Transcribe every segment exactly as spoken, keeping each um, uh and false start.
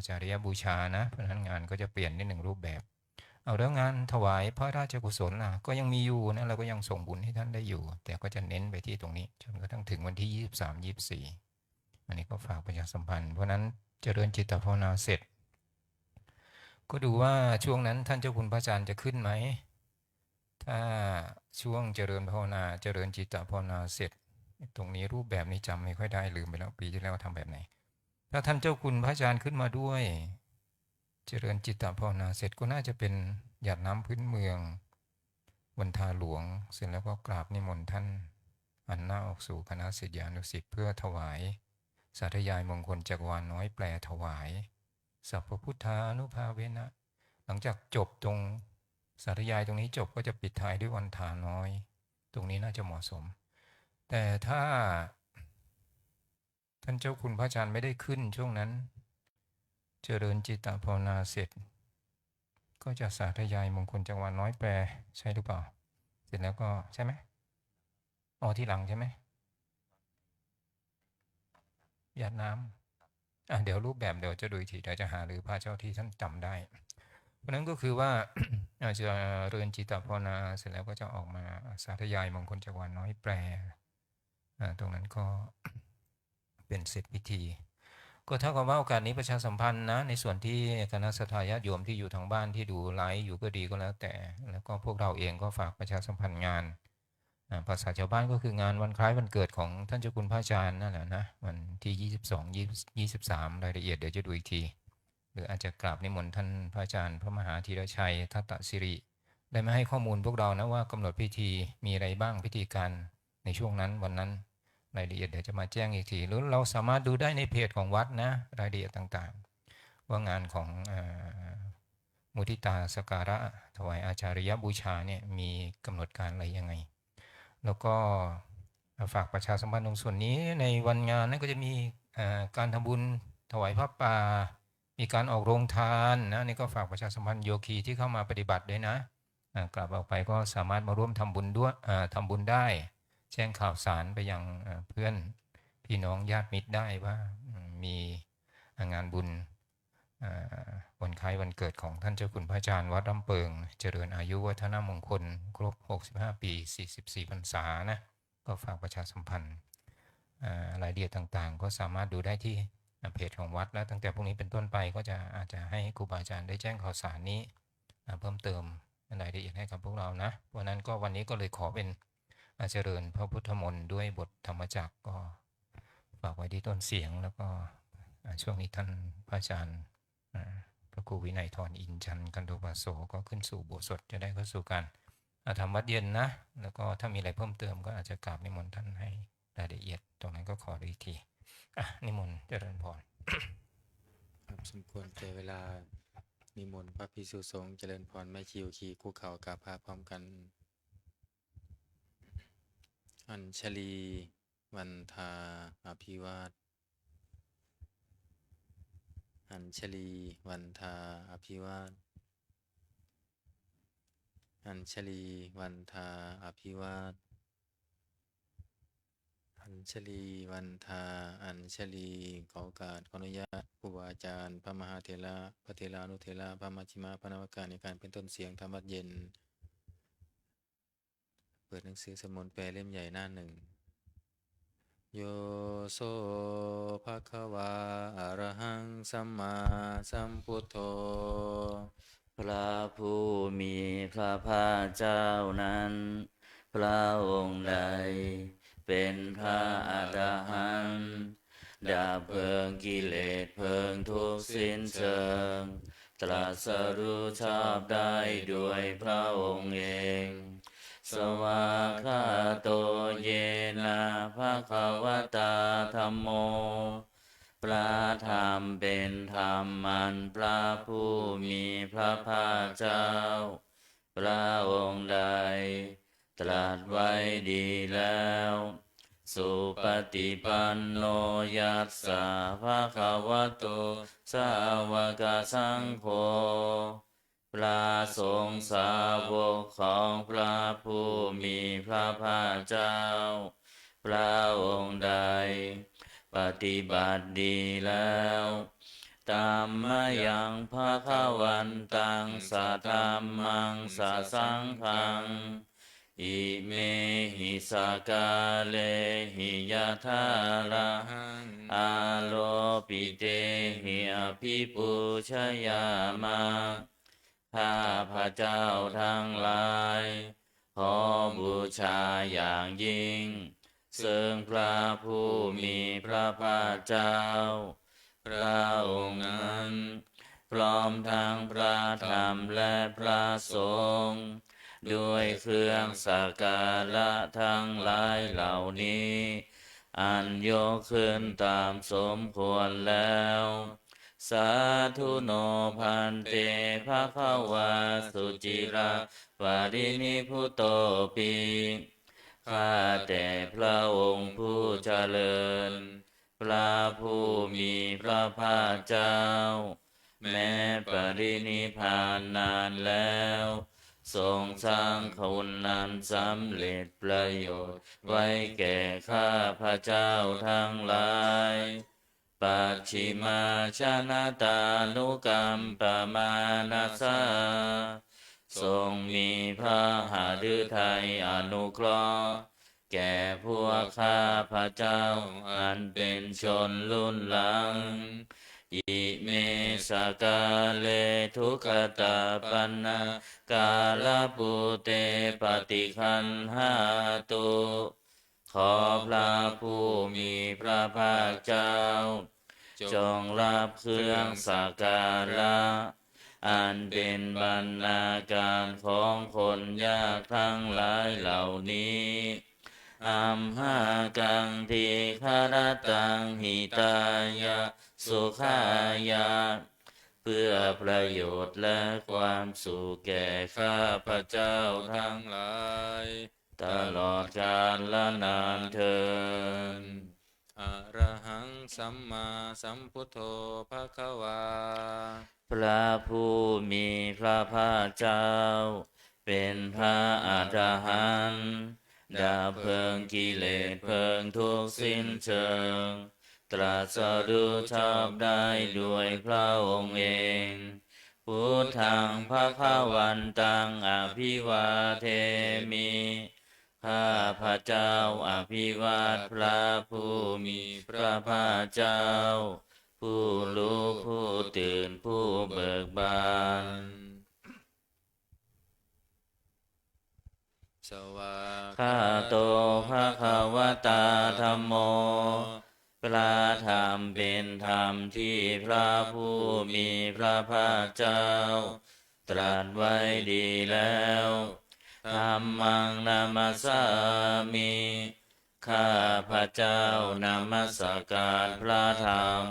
จาริยบูชานะ เพราะฉะนั้นงานก็จะเปลี่ยนนิดหนึ่งรูปแบบ เอาแล้วงานถวายพระราชกุศลล่ะ ก็ยังมีอยู่นะ เราก็ยังส่งบุญให้ท่านได้อยู่ แต่ก็จะเน้นไปที่ตรงนี้ จนกระทั่งถึงวันที่ ยี่สิบสาม ยี่สิบสี่ อันนี้ก็ฝากประชาสัมพันธ์ เพราะฉะนั้นเจริญจิตตภาวนาเสร็จ ก็ดูว่าช่วงนั้นท่านเจ้าคุณพระอาจารย์จะขึ้นไหม ถ้าช่วงเจริญภาวนา เจริญจิตตภาวนาเสร็จ ตรงนี้รูปแบบนี้จำไม่ค่อยได้ ลืมไปแล้ว ปีที่แล้วทำแบบไหน ถ้าท่านเจ้าคุณพระอาจารย์ขึ้นมาด้วย เจริญจิตตภาวนาเสร็จก็น่าจะเป็นหยาดน้ำพื้นเมือง วันทาหลวง เสร็จแล้วก็กราบนิมนต์ท่านหันหน้าออกสู่คณะศิษยานุศิษย์ เพื่อถวายสาธยายมงคลจักรวาลน้อยแปลถวาย สัพพพุทธานุภาเวนะ หลังจากจบตรงสาธยายตรงนี้จบก็จะปิดท้ายด้วยวันทาน้อย ตรงนี้น่าจะเหมาะสม แต่ถ้าท่านเจ้าคุณพระอาจารย์ไม่ได้ขึ้นช่วงนั้น เจริญจิตตภาวนาเสร็จ ก็จะสาธยายมงคลจักรวาลน้อยแปล ใช่หรือเปล่า เสร็จแล้วก็ใช่ไหม อ๋อ ทีหลังใช่ไหม หยาดน้ำ อ่ะ เดี๋ยวรูปแบบเดี๋ยวจะดูอีกที เดี๋ยวจะหารือพระเจ้าที่ท่านจำได้ เพราะฉะนั้นก็คือว่า อาจจะเจริญจิตตภาวนาเสร็จแล้วก็จะออกมาสาธยายมงคลจักรวาลน้อยแปล อ่า ตรงนั้นก็เป็นเสร็จพิธี ก็เท่ากับว่าโอกาสนี้ประชาสัมพันธ์นะ ในส่วนที่คณะศรัทธาญาติโยมที่อยู่ทางบ้านที่ดูไลฟ์อยู่ก็ดีก็แล้วแต่ แล้วก็พวกเราเองก็ฝากประชาสัมพันธ์งาน อ่า ภาษาชาวบ้านก็คืองานวันคล้ายวันเกิดของท่านเจ้าคุณพระอาจารย์นั่นแหละนะ วันที่ ยี่สิบสอง ยี่สิบ ยี่สิบสาม รายละเอียดเดี๋ยวจะดูอีกที หรืออาจจะกราบนิมนต์ท่านพระอาจารย์พระมหาธีรชัย ทัตตสิริ ได้มาให้ข้อมูลพวกเรานะว่ากำหนดพิธีมีอะไรบ้าง พิธีการในช่วงนั้นวันนั้น รายละเอียดเดี๋ยวจะมาแจ้งอีกที หรือเราสามารถดูได้ในเพจของวัดนะ รายละเอียดต่างๆ ว่างานของ อ่า มุทิตาสักการะถวายอาจาริยบูชาเนี่ยมีกำหนดการอะไรยังไง แล้วก็ฝากประชาสัมพันธ์ตรงส่วนนี้ ในวันงานนั้นก็จะมี อ่า การทำบุญถวายผ้าป่า มีการออกโรงทานนะ นี่ก็ฝากประชาสัมพันธ์โยคีที่เข้ามาปฏิบัติด้วยนะ อ่า กลับออกไปก็สามารถมาร่วมทำบุญด้วย อ่า ทำบุญได้ แจ้งข่าวสารไปยัง อ่า เพื่อนพี่น้องญาติมิตรได้ว่า อืม มี อ่า งานบุญ อ่า วันคล้ายวันเกิดของท่านเจ้าคุณพระอาจารย์วัดร่ำเปิง เจริญอายุวัฒนมงคล ครบ หกสิบห้า ปี สี่สิบสี่ พรรษานะ ก็ฝากประชาสัมพันธ์ อ่า รายละเอียดต่างๆ ก็สามารถดูได้ที่ อ่า เพจของวัด แล้วตั้งแต่พรุ่งนี้เป็นต้นไปก็จะอาจจะให้ครูบาอาจารย์ได้แจ้งข่าวสารนี้ อ่า เพิ่มเติมรายละเอียดให้กับพวกเรานะ เพราะฉะนั้นก็วันนี้ก็เลยขอเป็น อ่า เจริญพระพุทธมนต์ด้วยบทธรรมจักร ก็ฝากไว้ที่ต้นเสียง แล้วก็ อ่า ช่วงนี้ท่านพระอาจารย์ อ่า พระครูวินัยทร อินทร์จันทร์ คันโทปาโส ก็ขึ้นสู่อุโบสถ จะได้เข้าสู่การ อ่า ทำวัตรเย็นนะ แล้วก็ถ้ามีอะไรเพิ่มเติมก็อาจจะกราบนิมนต์ท่านให้รายละเอียด ตรงนั้นก็ขออีกที อ่ะ นิมนต์เจริญพร ครับ สมควรแก่เวลา นิมนต์พระภิกษุสงฆ์เจริญพร แม่ชีโยคีคุกเข่ากราบพระพร้อมกัน อัญชลี วันทา อภิวาท อัญชลี วันทา อภิวาท อัญชลี วันทา อภิวาท อัญชลี วันทา อัญชลี ขอโอกาส ขออนุญาต ครูบาอาจารย์ พระมหาเถระ พระเถรานุเถระ พระมัชฌิมะ พระนวกา ในการเป็นต้นเสียง ทำวัตรเย็น เปิดหนังสือสวดมนต์แปลเล่มใหญ่หน้าหนึ่ง Yo so bhagavā arahaṃ sammāsambuddho พระผู้มีพระภาคเจ้านั้น พระองค์ใดเป็นพระอรหันต์ ดับเพลิงกิเลสเพลิงทุกข์สิ้นเชิง ตรัสรู้ชอบได้โดยพระองค์เอง Svākkhāto yena bhagavatā dhammo พระธรรมเป็นธรรมอันพระผู้มีพระภาคเจ้า พระองค์ใดตรัสไว้ดีแล้ว Supaṭipanno yassa bhagavato sāvakasaṅgho พระสงฆ์สาวกของพระผู้มีพระภาคเจ้า พระองค์ใดปฏิบัติดีแล้ว Tammayaṃ bhagavantaṃ sadhammaṃ sasaṅghaṃ imehi sakkārehi yathārahaṃ āropitehi abhipūjayāma. ข้าพเจ้าทั้งหลาย ขอบูชาอย่างยิ่ง ซึ่งพระผู้มีพระภาคเจ้า พระองค์นั้น พร้อมทั้งพระธรรมและพระสงฆ์ ด้วยเครื่องสักการะทั้งหลายเหล่านี้ อันยกขึ้นตามสมควรแล้ว Sādhu no bhante bhagavā suciraṃ parinibbutopi. ข้าแต่พระองค์ผู้เจริญ พระผู้มีพระภาคเจ้า แม้ปรินิพพานนานแล้ว ทรงสร้างคุณอันสำเร็จประโยชน์ไว้แก่ข้าพเจ้าทั้งหลาย Pacchimājanatānukampamānasā ทรงมีพระหฤทัยอนุเคราะห์ แก่พวกข้าพเจ้าอันเป็นชนรุ่นหลัง Ime sakkāre duggatapaṇṇakārabhūte paṭiggaṇhātu. ขอพระผู้มีพระภาคเจ้า จงรับเครื่องสักการะ อันเป็นบรรณาการของคนยากทั้งหลายเหล่านี้ Amhākaṃ dīgharattaṃ hitāya sukhāya เพื่อประโยชน์และความสุขแก่ข้าพเจ้าทั้งหลาย ตลอดกาลนานเทอญ Arahaṃ sammāsambuddho bhagavā. พระผู้มีพระภาคเจ้า เป็นพระอรหันต์ ดับเพลิงกิเลสเพลิงทุกข์สิ้นเชิง ตรัสรู้ชอบได้ด้วยพระองค์เอง Buddhaṃ bhagavantaṃ abhivādemi. ข้าพเจ้าอภิวาทพระผู้มีพระภาคเจ้า ผู้รู้ผู้ตื่นผู้เบิกบาน Svākkhāto bhagavatā dhammo. พระธรรมเป็นธรรมที่พระผู้มีพระภาคเจ้า ตรัสไว้ดีแล้ว Dhammaṃ namassāmi. ข้าพเจ้านมัสการพระธรรม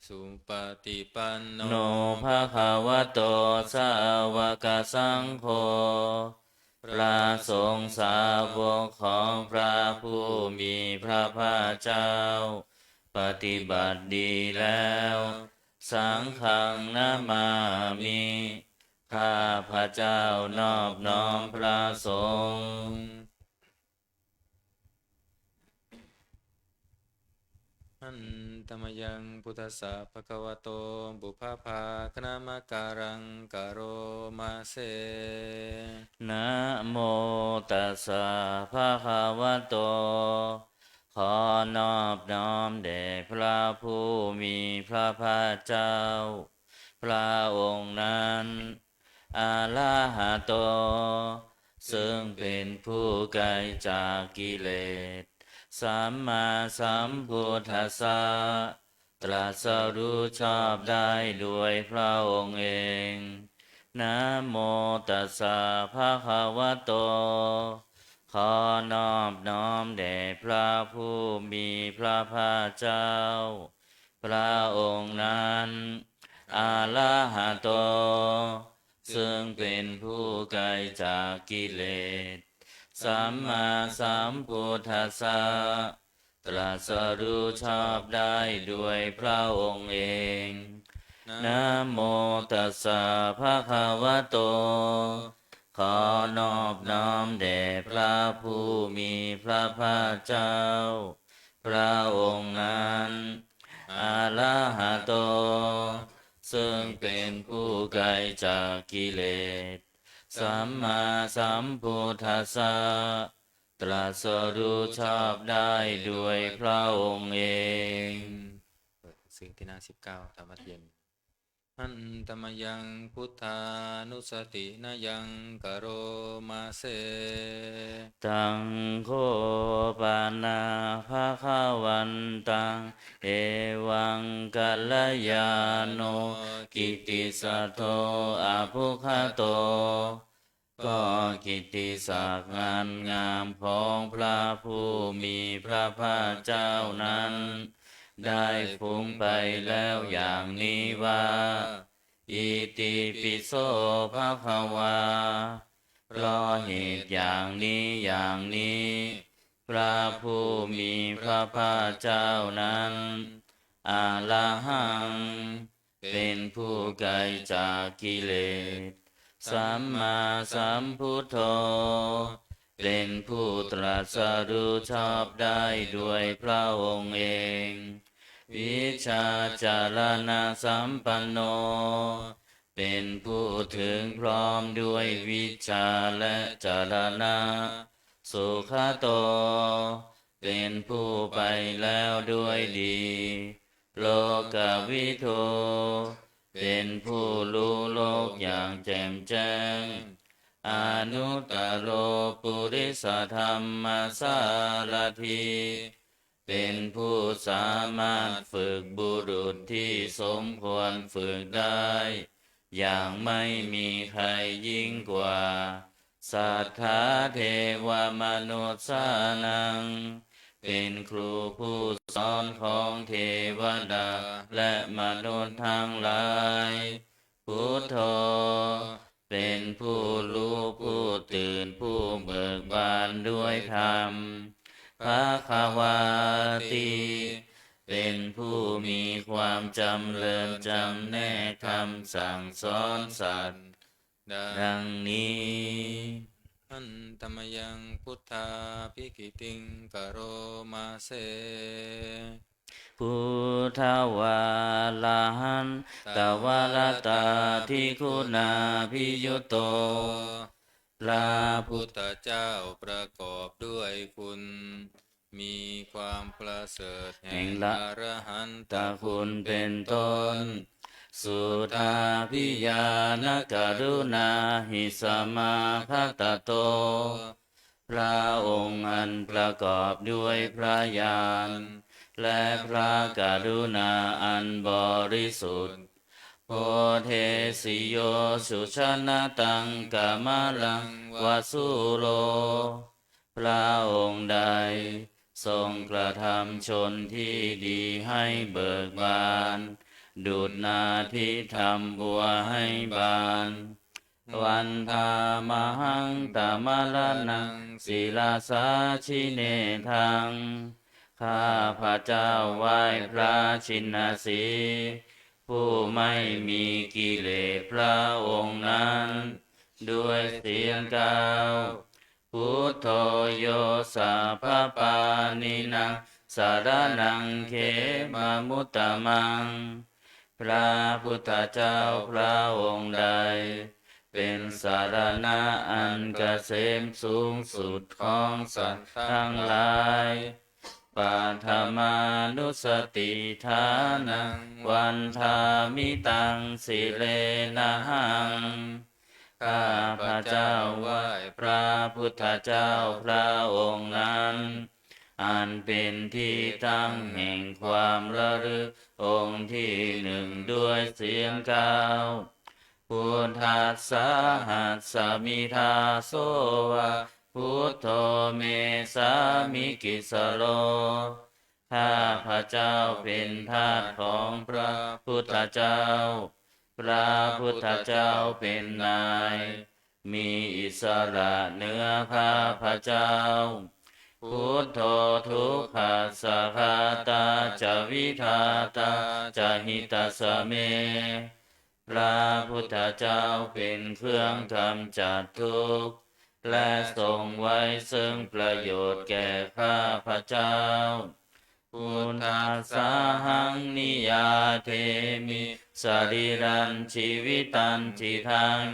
Supaṭipanno bhagavato sāvakasaṅgho. พระสงฆ์สาวกของพระผู้มีพระภาคเจ้า ปฏิบัติดีแล้ว Saṅghaṃ namāmi. ข้าพเจ้านอบน้อมพระสงฆ์ Handa mayaṃ buddhassa bhagavato pubbabhāganamakāraṃ karoma se. Namo tassa bhagavato. ขอนอบน้อมแด่พระผู้มีพระภาคเจ้า พระองค์นั้น Arahato ซึ่งเป็นผู้ไกลจากกิเลส Sammāsambuddhassa ตรัสรู้ชอบได้โดยพระองค์เอง Namo tassa bhagavato. ขอนอบน้อมแด่พระผู้มีพระภาคเจ้า พระองค์นั้น Arahato ซึ่งเป็นผู้ไกลจากกิเลส Sammāsambuddhassa ตรัสรู้ชอบได้โดยพระองค์เอง Namo tassa bhagavato. ขอนอบน้อมแด่พระผู้มีพระภาคเจ้า พ พระองค์นั้น arahato ซึ่งเป็นผู้ไกลจากกิเลส sammāsambuddhassa ตรัสรู้ชอบได้ด้วยพระองค์เอง เปิดหนังสือที่หน้าสิบเก้า ธรรมะเย็น Handa mayaṃ buddhānussatinayaṃ karoma se. Taṃ kho pana bhagavantaṃ evaṃ kalyāṇo kittisaddo abbhuggato ก็กิตติศักดิ์อันงามของพระผู้มีพระภาคเจ้านั้น ได้ฟุ้งไปแล้วอย่างนี้ว่า Itipi so bhagavā เพราะเหตุอย่างนี้อย่างนี้ พระผู้มีพระภาคเจ้านั้น arahaṃ เป็นผู้ไกลจากกิเลส sammāsambuddho เป็นผู้ตรัสรู้ชอบได้ด้วยพระองค์เอง vijjācaraṇasampanno เป็นผู้ถึงพร้อมด้วยวิชชาและจรณะ sugato เป็นผู้ไปแล้วด้วยดี lokavidū เป็นผู้รู้โลกอย่างแจ่มแจ้ง anuttaro purisadammasārathi เป็นผู้สามารถฝึกบุรุษที่สมควรฝึกได้ อย่างไม่มีใครยิ่งกว่า satthā devamanussānaṃ เป็นครูผู้สอนของเทวดาและมนุษย์ทั้งหลาย buddho เป็นผู้รู้ผู้ตื่นผู้เบิกบานด้วยธรรม bhagavāti เป็นผู้มีความจำเริญจำแนกคำสั่งสอนสัตว์ ดังนี้ Handa mayaṃ buddhābhigītiṃ karoma se. Buddhavārahantavaratādiguṇābhiyutto พระพุทธเจ้าประกอบด้วยคุณ มีความประเสริฐแห่ง แห่งละ อรหันตคุณเป็นต้น suddhābhiñāṇakaruṇāhi samāgatatto พระองค์อันประกอบด้วยพระญาณ และพระกรุณาอันบริสุทธิ์ bodhesi yo sujanataṃ kamalaṃ va sūro พระองค์ใดทรงกระทำชนที่ดีให้เบิกบาน ดุจนาทิทำบัวให้บาน Vandāmahaṃ tamaraṇaṃ sirasā jinendaṃ ข้าพเจ้าไหว้พระชินสีห์ ผู้ไม่มีกิเลสพระองค์นั้น ด้วยเสียงกล่าว Buddho yo sabbapāṇīnaṃ saraṇaṃ khemamuttamaṃ พระพุทธเจ้าพระองค์ใด เป็นสรณะอันเกษมสูงสุดของสัตว์ทั้งหลาย paṭhamānussatiṭṭhānaṃ vandāmi taṃ sirenahaṃ ข้าพเจ้าไหว้พระพุทธเจ้าพระองค์นั้น อันเป็นที่ตั้งแห่งความระลึกองค์ที่หนึ่งด้วยเสียงกล่าว Buddhassāhasmi dāso va buddho me sāmikissaro ข้าพเจ้าเป็นทาสของพระพุทธเจ้า พระพุทธเจ้าเป็นนาย มีอิสระเหนือข้าพเจ้า Buddho dukkhassa ghātā ca vidhātā ca hitassa me พระพุทธเจ้าเป็นเครื่องกำจัดทุกข์ และทรงไว้ซึ่งประโยชน์แก่ข้าพเจ้า Buddhassāhaṃ niyyādemi sarīrañjīvitañcidaṃ.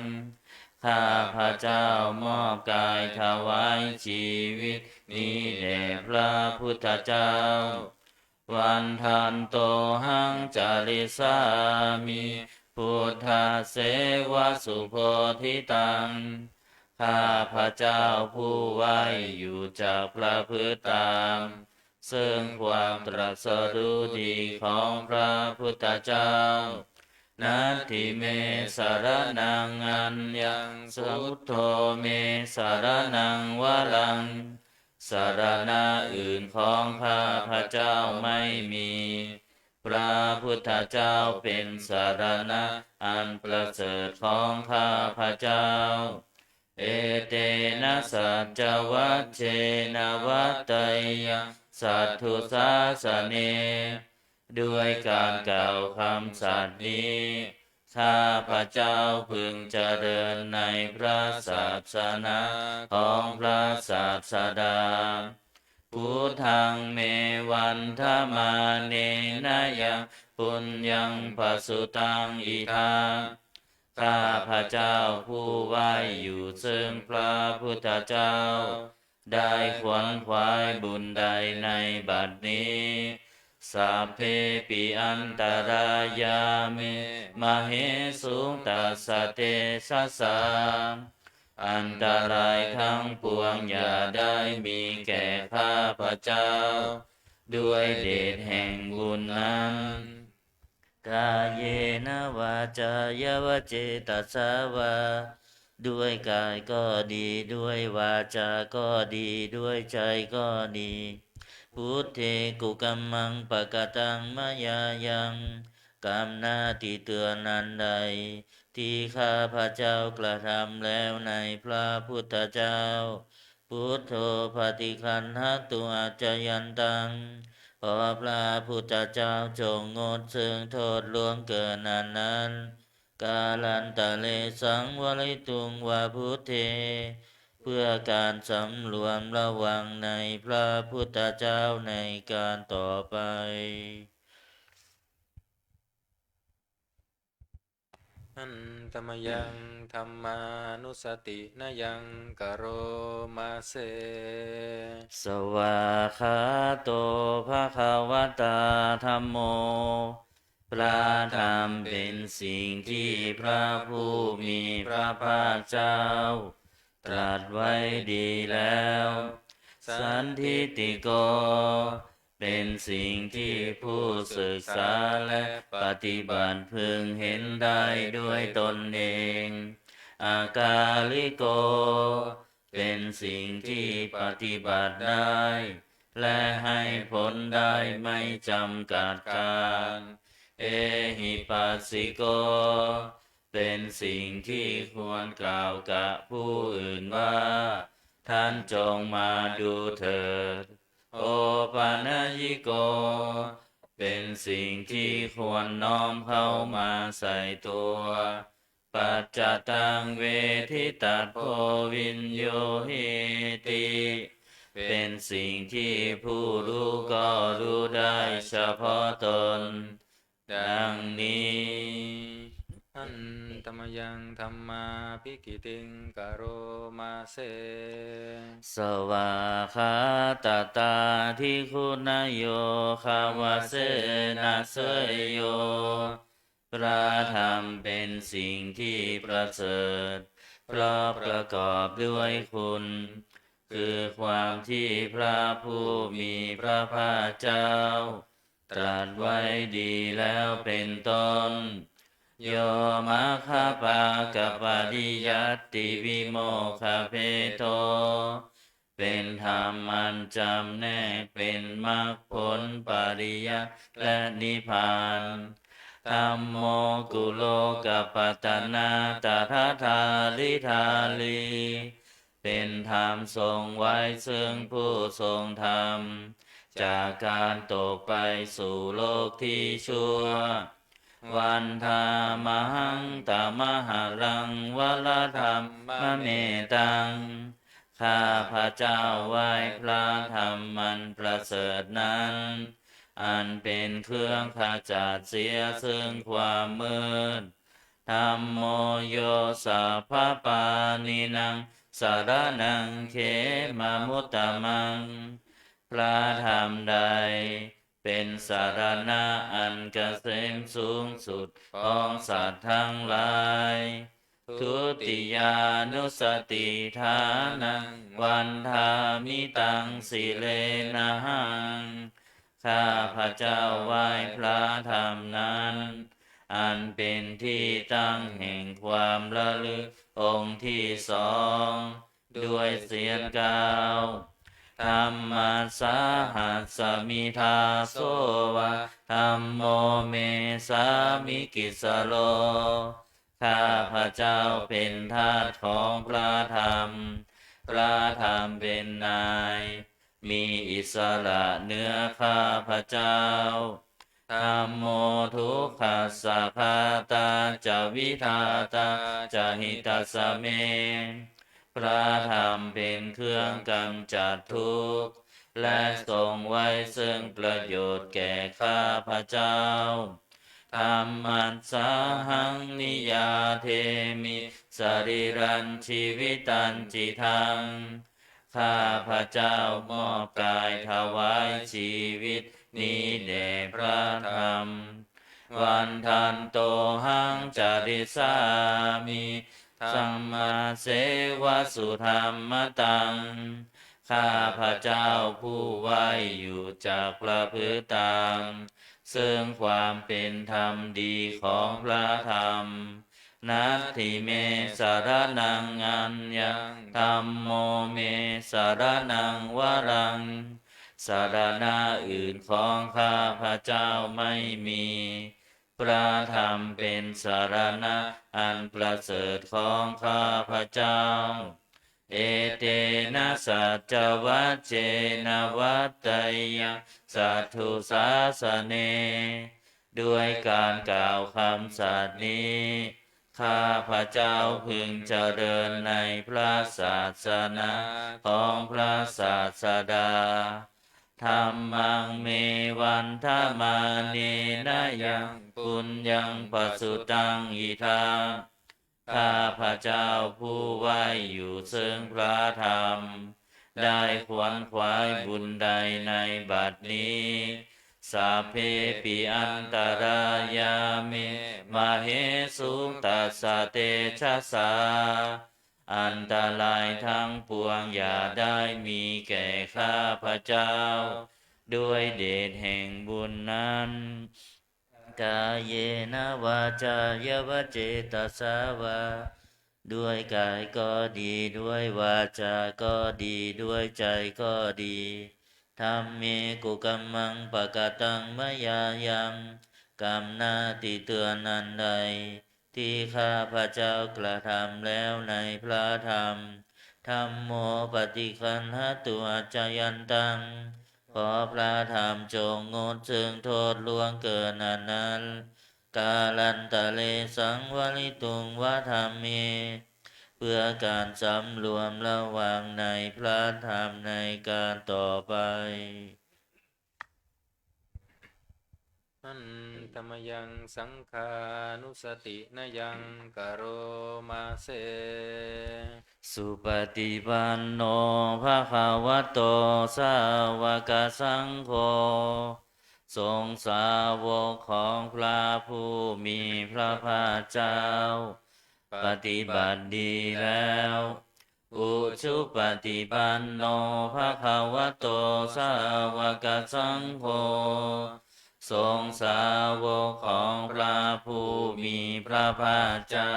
ข้าพเจ้ามอบกายถวายชีวิตนี้แด่พระพุทธเจ้า Vandantohaṃ carissāmi buddhasseva subodhitaṃ. ข้าพเจ้าผู้ไหว้อยู่จักประพฤติตาม ซึ่งความตรัสรู้ดีของพระพุทธเจ้า Natthi me saraṇaṃ aññaṃ, buddho me saraṇaṃ varaṃ. สรณะอื่นของข้าพเจ้าไม่มี พระพุทธเจ้าเป็นสรณะอันประเสริฐของข้าพเจ้า Etena saccavajjena vaḍḍeyyaṃ satthu sāsane. ด้วยการกล่าวคำสัตย์นี้ ข้าพเจ้าพึงเจริญในพระศาสนาของพระศาสดา Buddhaṃ me vandamānena yaṃ puññaṃ pasutaṃ idha. ข้าพเจ้าผู้ไหว้อยู่ซึ่งพระพุทธเจ้า ได้ขวนขวายบุญใดในบัดนี้ Sabbepi antarāyā me māhesuṃ tassa tejasā. อันตรายทั้งปวงอย่าได้มีแก่ข้าพเจ้า ด้วยเดชแห่งบุญนั้น Kāyena vācāya va cetasā vā. ด้วยกายก็ดี ด้วยวาจาก็ดี ด้วยใจก็ดี Buddhe kukammaṃ pakataṃ mayā yaṃ. กรรมหน้าที่เตือนอันใด ที่ข้าพเจ้ากระทำแล้วในพระพุทธเจ้า Buddho paṭiggaṇhatu accayantaṃ. ขอพระพุทธเจ้าจงงดซึ่งโทษล่วงเกินอันนั้น Kālantare saṃvarituṃ va buddhe. เพื่อการสำรวมระวังในพระพุทธเจ้าในการต่อไป Handa mayaṃ dhammānussatinayaṃ karoma se. Svākkhāto bhagavatā dhammo. พระธรรมเป็นสิ่งที่พระผู้มีพระภาคเจ้า ตรัสไว้ดีแล้ว Sandiṭṭhiko. เป็นสิ่งที่ผู้ศึกษาและปฏิบัติพึงเห็นได้ด้วยตนเอง Akāliko. เป็นสิ่งที่ปฏิบัติได้ และให้ผลได้ไม่จำกัดกาล Ehipassiko. เป็นสิ่งที่ควรกล่าวกับผู้อื่นว่า ท่านจงมาดูเถิด Opanayiko. เป็นสิ่งที่ควรน้อมเข้ามาใส่ตัว Paccattaṃ veditabbo viññūhīti. เป็นสิ่งที่ผู้รู้ก็รู้ได้เฉพาะตน ดังนี้ Handa mayaṃ dhammābhigītiṃ karoma se. Svākkhātatādiguṇayogavasena seyyo. พระธรรมเป็นสิ่งที่ประเสริฐ เพราะประกอบด้วยคุณ คือความที่พระผู้มีพระภาคเจ้า ตรัสไว้ดีแล้วเป็นต้น Yo maggapākapariyattivimokkhabhedo. เป็นธรรมอันจำแนกเป็นมรรคผลปริยัติและนิพพาน Dhammo kulokapatanā tadadhāridhārī. เป็นธรรมทรงไว้ซึ่งผู้ทรงธรรม จากการตกไปสู่โลกที่ชั่ว Vandāmahaṃ tamaharaṃ varadhammametaṃ. ข้าพเจ้าไหว้พระธรรมอันประเสริฐนั้น อันเป็นเครื่องขจัดเสียซึ่งความมืด Dhammo yo sabbapāṇīnaṃ saraṇaṃ khemamuttamaṃ. พระธรรมใดเป็นสรณะอันเกษมสูงสุดของสัตว์ทั้งหลาย Dutiyānussatiṭṭhānaṃ vandāmi taṃ sirenahaṃ. ข้าพเจ้าไหว้พระธรรมนั้น อันเป็นที่ตั้งแห่งความระลึกองค์ที่สอง ด้วยเสียงกล่าว Dhammassāhasmi dāso va dhammo me sāmikissaro. ข้าพเจ้าเป็นทาสของพระธรรม พระธรรมเป็นนาย มีอิสระเหนือข้าพเจ้า Dhammo dukkhassa ghātā ca vidhātā ca hitassa me. พระธรรมเป็นเครื่องกำจัดทุกข์ และทรงไว้ซึ่งประโยชน์แก่ข้าพเจ้า Dhammassāhaṃ niyyādemi sarīrañjīvitañcidaṃ. ข้าพเจ้ามอบกายถวายชีวิตนี้แด่พระธรรม Vandantohaṃ carissāmi dhammasevasudhammataṃ. ข้าพเจ้าผู้ไหว้อยู่จักประพฤติตาม ซึ่งความเป็นธรรมดีของพระธรรม Natthi me saraṇaṃ aññaṃ dhammo me saraṇaṃ varaṃ. สรณะอื่นของข้าพเจ้าไม่มี พระธรรมเป็นสรณะอันประเสริฐของข้าพเจ้า Etena saccavajjena vaḍḍheyyaṃ satthu sāsane. ด้วยการกล่าวคำสัตย์นี้ ข้าพเจ้าพึงเจริญในพระศาสนาของพระศาสดา Dhammaṃ me vandamānena yaṃ puññaṃ pasutaṃ idha. ข้าพเจ้าผู้ไหว้อยู่ซึ่งพระธรรม ได้ขวนขวายบุญใดในบัดนี้ Sabbepi antarāyā me māhesuṃ tassa tejasā. อันตรายทั้งปวงอย่าได้มีแก่ข้าพเจ้า ด้วยเดชแห่งบุญนั้น Kāyena vācāya va cetasā vā. ด้วยกายก็ดี ด้วยวาจาก็ดี ด้วยใจก็ดี Dhamme kukammaṃ pakataṃ mayā yaṃ. กรรมหน้าที่เตือนอันใด ที่ข้าพเจ้ากระทำแล้วในพระธรรม Dhammo paṭiggaṇhatu accayantaṃ. ขอพระธรรมจงงดซึ่งโทษล่วงเกินอันนั้น Kālantare saṃvarituṃ va dhamme. เพื่อการสำรวมระวังในพระธรรมในการต่อไป Handa mayaṃ saṅghānussatinayaṃ karoma se. Supaṭipanno bhagavato sāvakasaṅgho. สงฆ์สาวกของพระผู้มีพระภาคเจ้า ปฏิบัติดีแล้ว Ujupaṭipanno bhagavato sāvakasaṅgho. สงฆ์สาวกของพระผู้มีพระภาคเจ้า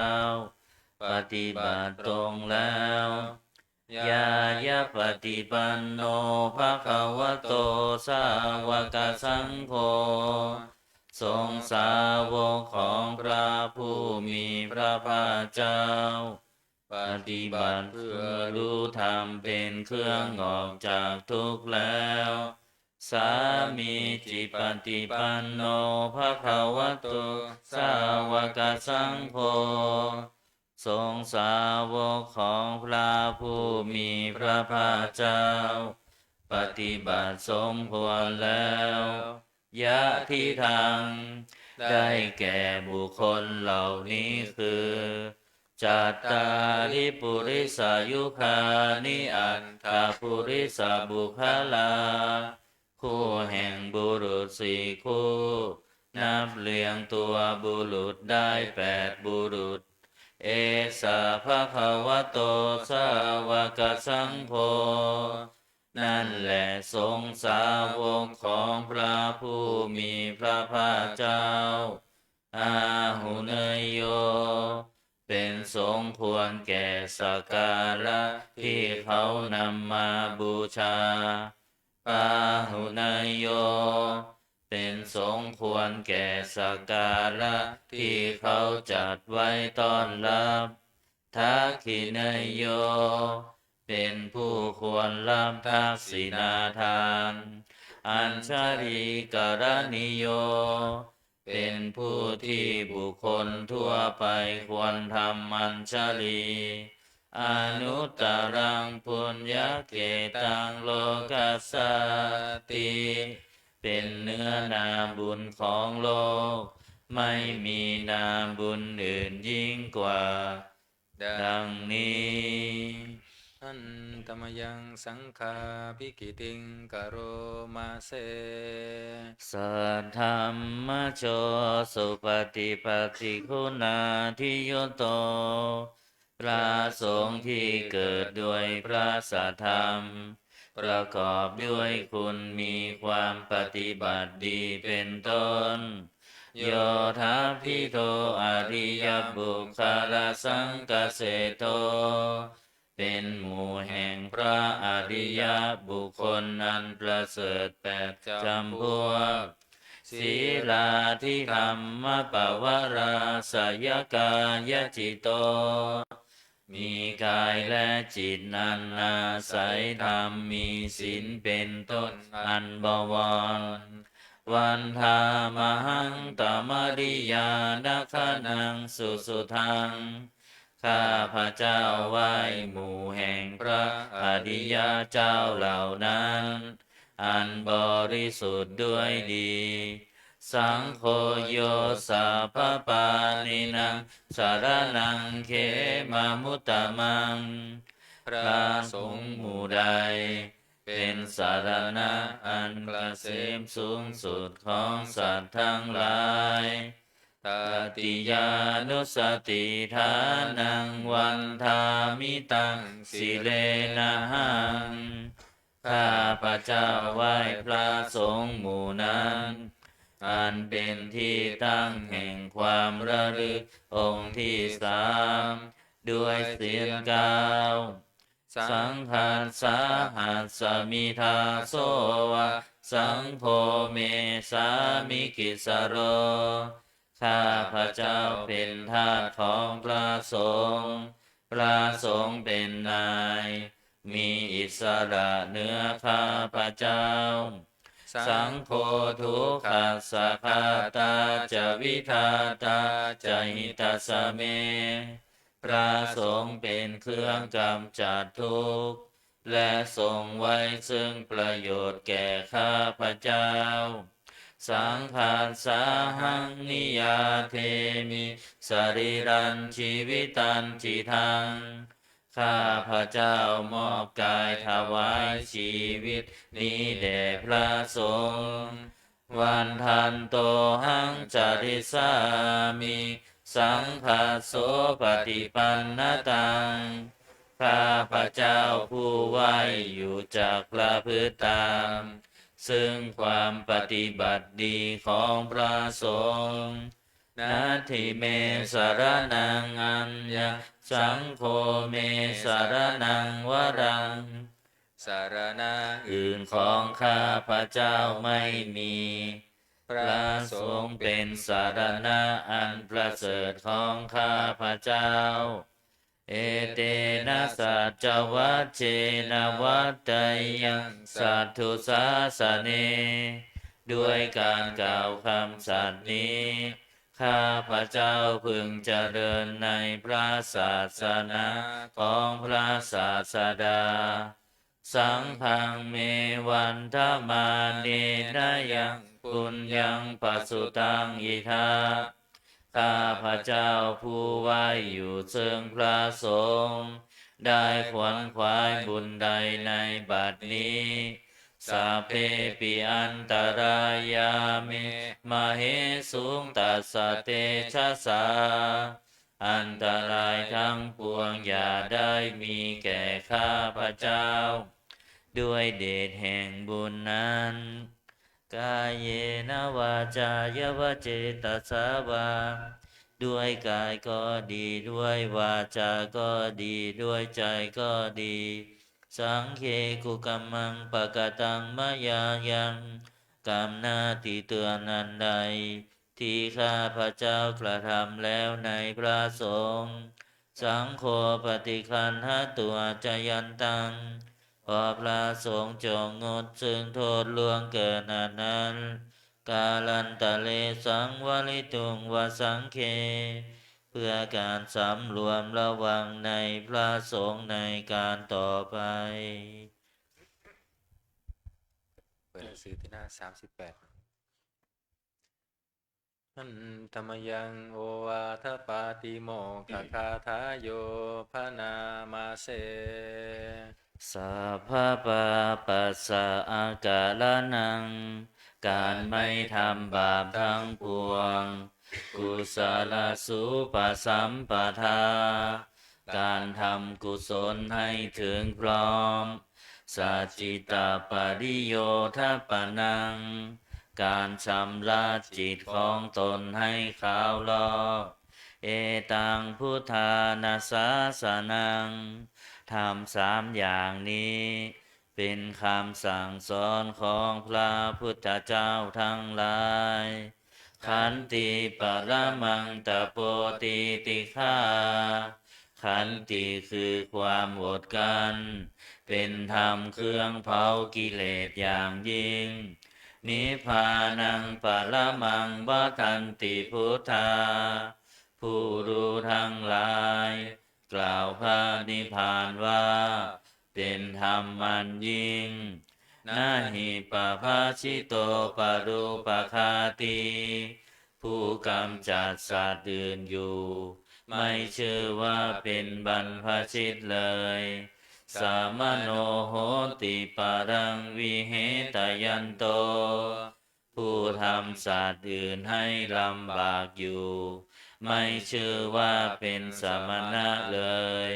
ปฏิบัติตรงแล้ว Ñāyapaṭipanno bhagavato sāvakasaṅgho. สงฆ์สาวกของพระผู้มีพระภาคเจ้า ปฏิบัติเพื่อรู้ธรรมเป็นเครื่องออกจากทุกข์แล้ว Sāmīcipaṭipanno bhagavato sāvakasaṅgho. สงฆ์สาวกของพระผู้มีพระภาคเจ้า ปฏิบัติสมควรแล้ว Yadidaṃ ได้แก่บุคคลเหล่านี้คือ cattāri purisayugāni aṭṭha purisapuggalā คู่แห่งบุรุษสี่คู่ นับเรียงตัวบุรุษได้แปดบุรุษ Esa bhagavato sāvakasaṅgho นั่นแหละสงฆ์สาวกของพระผู้มีพระภาคเจ้า Āhuneyyo เป็นสงฆ์ควรแก่สักการะที่เขานำมาบูชา Pāhuneyyo เป็นสงฆ์ควรแก่สักการะที่เขาจัดไว้ต้อนรับ Dakkhiṇeyyo เป็นผู้ควรรับทักษิณาทาน Añjalikaraṇīyo เป็นผู้ที่บุคคลทั่วไปควรทำอัญชลี Anuttaraṃ puññakkhettaṃ lokassāti เป็นเนื้อนาบุญของโลก ไม่มีนาบุญอื่นยิ่งกว่า ดังนี้ Handa mayaṃ saṅghābhigītiṃ karoma se. Saddhammajo supaṭipattiguṇādiyutto พระสงฆ์ที่เกิดด้วยพระสัทธรรม ประกอบด้วยคุณมีความปฏิบัติดีเป็นต้น Yodapīḷo ariyapuggalasaṅghaseṭṭho เป็นหมู่แห่งพระอริยบุคคลอันประเสริฐแปดจำพวก Sīlādidhammapavarāsayakāyacitto มีกายและจิตอันอาศัยธรรมมีศีลเป็นต้นอันบวร Vandāmahaṃ tamariyanagaṇaṃ susuddhaṃ ข้าพเจ้าไหว้หมู่แห่งพระอริยเจ้าเหล่านั้น อันบริสุทธิ์ด้วยดี Saṅgho yo sabbapāṇīnaṃ saraṇaṃ khemamuttamaṃ พระสงฆ์หมู่ใด เป็นสรณะอันเกษมสูงสุดของสัตว์ทั้งหลาย Tatiyānussatiṭṭhānaṃ vandāmi taṃ sirenahaṃ ข้าพเจ้าไหว้พระสงฆ์หมู่นั้น อันเป็นที่ตั้งแห่งความระลึกองค์ที่สาม ด้วยเสียงกล่าว Saṅghassāhasmi dāso va saṅgho me sāmikissaro ข้าพเจ้าเป็นทาสของพระสงฆ์ พระสงฆ์เป็นนาย มีอิสระเหนือข้าพเจ้า Saṅgho dukkhassa ghātā ca vidhātā ca hitassa me พระสงฆ์เป็นเครื่องกำจัดทุกข์ และทรงไว้ซึ่งประโยชน์แก่ข้าพเจ้า Saṅghassāhaṃ niyyādemi sarīrañjīvitañcidaṃ ข้าพเจ้ามอบกายถวายชีวิตนี้แด่พระสงฆ์ Vandantohaṃ carissāmi saṅghassopaṭipannataṃ ข้าพเจ้าผู้ไหว้อยู่จักประพฤติตาม ซึ่งความปฏิบัติดีของพระสงฆ์ Natthi me saraṇaṃ aññaṃ saṅgho me saraṇaṃ varaṃ สรณะอื่นของข้าพเจ้าไม่มี พระสงฆ์เป็นสรณะอันประเสริฐของข้าพเจ้า Etena saccavajjena vaḍḍheyyaṃ satthu sāsane ด้วยการกล่าวคำสัตย์นี้ ข้าพเจ้าพึงเจริญในพระศาสนาของพระศาสดา Saṅghaṃ me vandamānena yaṃ puññaṃ pasutaṃ idha. ข้าพเจ้าผู้ไหว้อยู่ซึ่งพระสงฆ์ ได้ขวนขวายบุญใดในบัดนี้ Sabbepi antarāyā me māhesuṃ tassa tejasā. อันตรายทั้งปวงอย่าได้มีแก่ข้าพเจ้า ด้วยเดชแห่งบุญนั้น Kāyena vācāya va cetasā vā ด้วยกายก็ดี ด้วยวาจาก็ดี ด้วยใจก็ดี Saṅghe kukammaṃ pakataṃ mayā yaṃ กรรมหน้าที่เตือนอันใด ที่ข้าพเจ้ากระทำแล้วในพระสงฆ์ Saṅgho paṭiggaṇhatu accayantaṃ ขอพระสงฆ์จงงดซึ่งโทษล่วงเกินอันนั้น Kālantare saṃvarituṃ va saṅghe เพื่อการสำรวมระวังในพระสงฆ์ในการต่อไป เปิดหนังสือที่หน้าสามสิบแปด Handa mayaṃ ovādapātimokkhagāthāyo bhaṇāma se. Sabbapāpassa akaraṇaṃ การไม่ทำบาปทั้งปวง Kusalasupasampadā การทำกุศลให้ถึงพร้อม Sacittapariyodhapanaṃ การชำระจิตของตนให้ขาวลอก Etaṃ buddhāna sāsanaṃ ธรรมสามอย่างนี้ เป็นคำสั่งสอนของพระพุทธเจ้าทั้งหลาย Khanti paramaṃ tapo titikkhā ขันติคือความอดกลั้น เป็นธรรมเครื่องเผากิเลสอย่างยิ่ง Nibbānaṃ paramaṃ vadanti buddhā ผู้รู้ทั้งหลาย กล่าวพระนิพพานว่า เป็นธรรมอันยิ่ง Na hi pabbajito parūpaghātī ผู้กำจัดสัตว์อื่นอยู่ ไม่ชื่อว่าเป็นบรรพชิตเลย Samaṇo hoti paraṃ vihetayanto ผู้ทำสัตว์อื่นให้ลำบากอยู่ ไม่ชื่อว่าเป็นสมณะเลย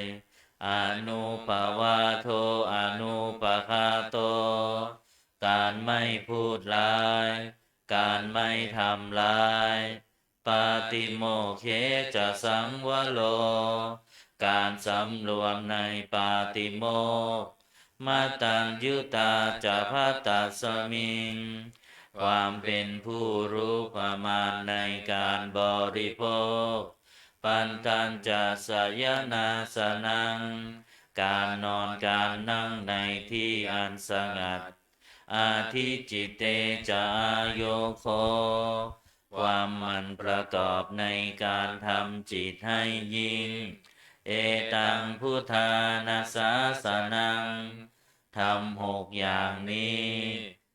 Anuppavādo anupaghāto การไม่พูดร้าย การไม่ทำร้าย Pātimokkhe ca saṃvaro การสำรวมในปาติโมกข์ Mataññutā ca bhaddasmiṃ ความเป็นผู้รู้ประมาณในการบริโภค Pandañca sayanāsanaṃ การนอนการนั่งในที่อันสงัด Adhicitte ca āyogo ความหมั่นประกอบในการทำจิตให้ยิ่ง Etaṃ buddhāna sāsanaṃ ธรรมหกอย่างนี้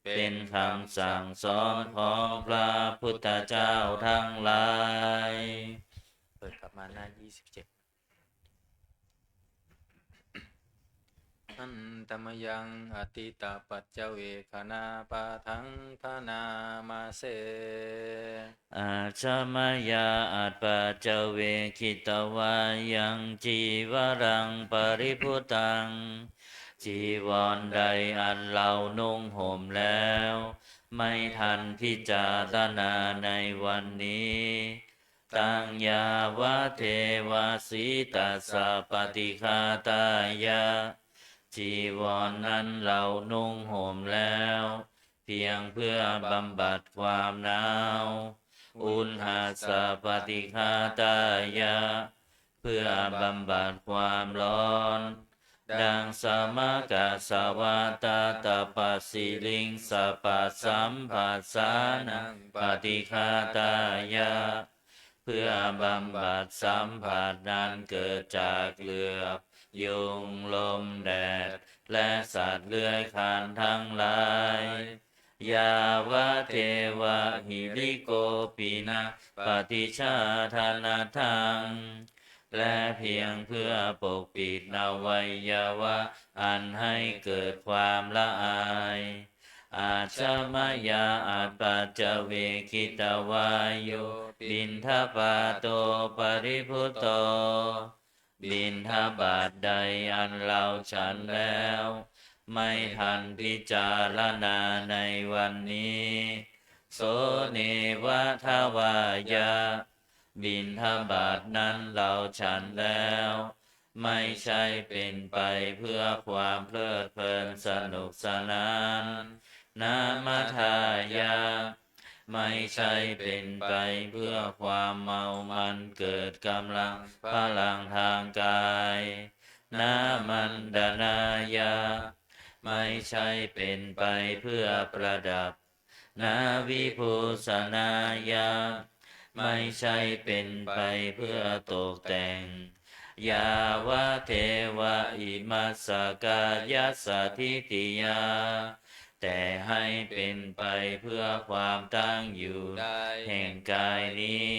เป็นคำสั่งสอนของพระพุทธเจ้าทั้งหลาย เปิดกลับมาหน้ายี่สิบเจ็ด Handa mayaṃ atītapaccavekkhaṇapāṭhaṃ bhaṇāma se. Ajja mayā atpaccavekkhitavā yaṃ cīvaraṃ paribhuttaṃ จีวรใดอันเรานุ่งห่มแล้ว ไม่ทันพิจารณาในวันนี้ Taṃ yāvadeva sītassa paṭighātāya จีวรนั้นเรานุ่งห่มแล้ว เพียงเพื่อบำบัดความหนาว Uṇhassa paṭighātāya เพื่อบำบัดความร้อน Daṃ samakassa vātatapassiriṃ sappasambhasanaṃ paṭighātāya เพื่อบำบัดสัมผัสนั้นเกิดจากเหลือบ ยุง ลม แดด และสัตว์เลื้อยคลานทั้งหลาย yāvadeva hirikopinapaṭicchādanatthaṃ และเพียงเพื่อปกปิดอวัยวะอันให้เกิดความละอาย Ajja mayā apaccavekkhitvā yo piṇḍapāto paribhutto บิณฑบาตใดอันเราฉันแล้ว ไม่ทันพิจารณาในวันนี้ So neva davāya บิณฑบาตนั้นเราฉันแล้ว ไม่ใช่เป็นไปเพื่อความเพลิดเพลินสนุกสนาน Na madāya ไม่ใช่เป็นไปเพื่อความเมามันเกิดกำลังพลังทางกาย Na maṇḍanāya ไม่ใช่เป็นไปเพื่อประดับ Na vibhūsanāya ไม่ใช่เป็นไปเพื่อตกแต่ง Yāvadeva imassa kāyassa ṭhitiyā แต่ให้เป็นไปเพื่อความตั้งอยู่ได้แห่งกายนี้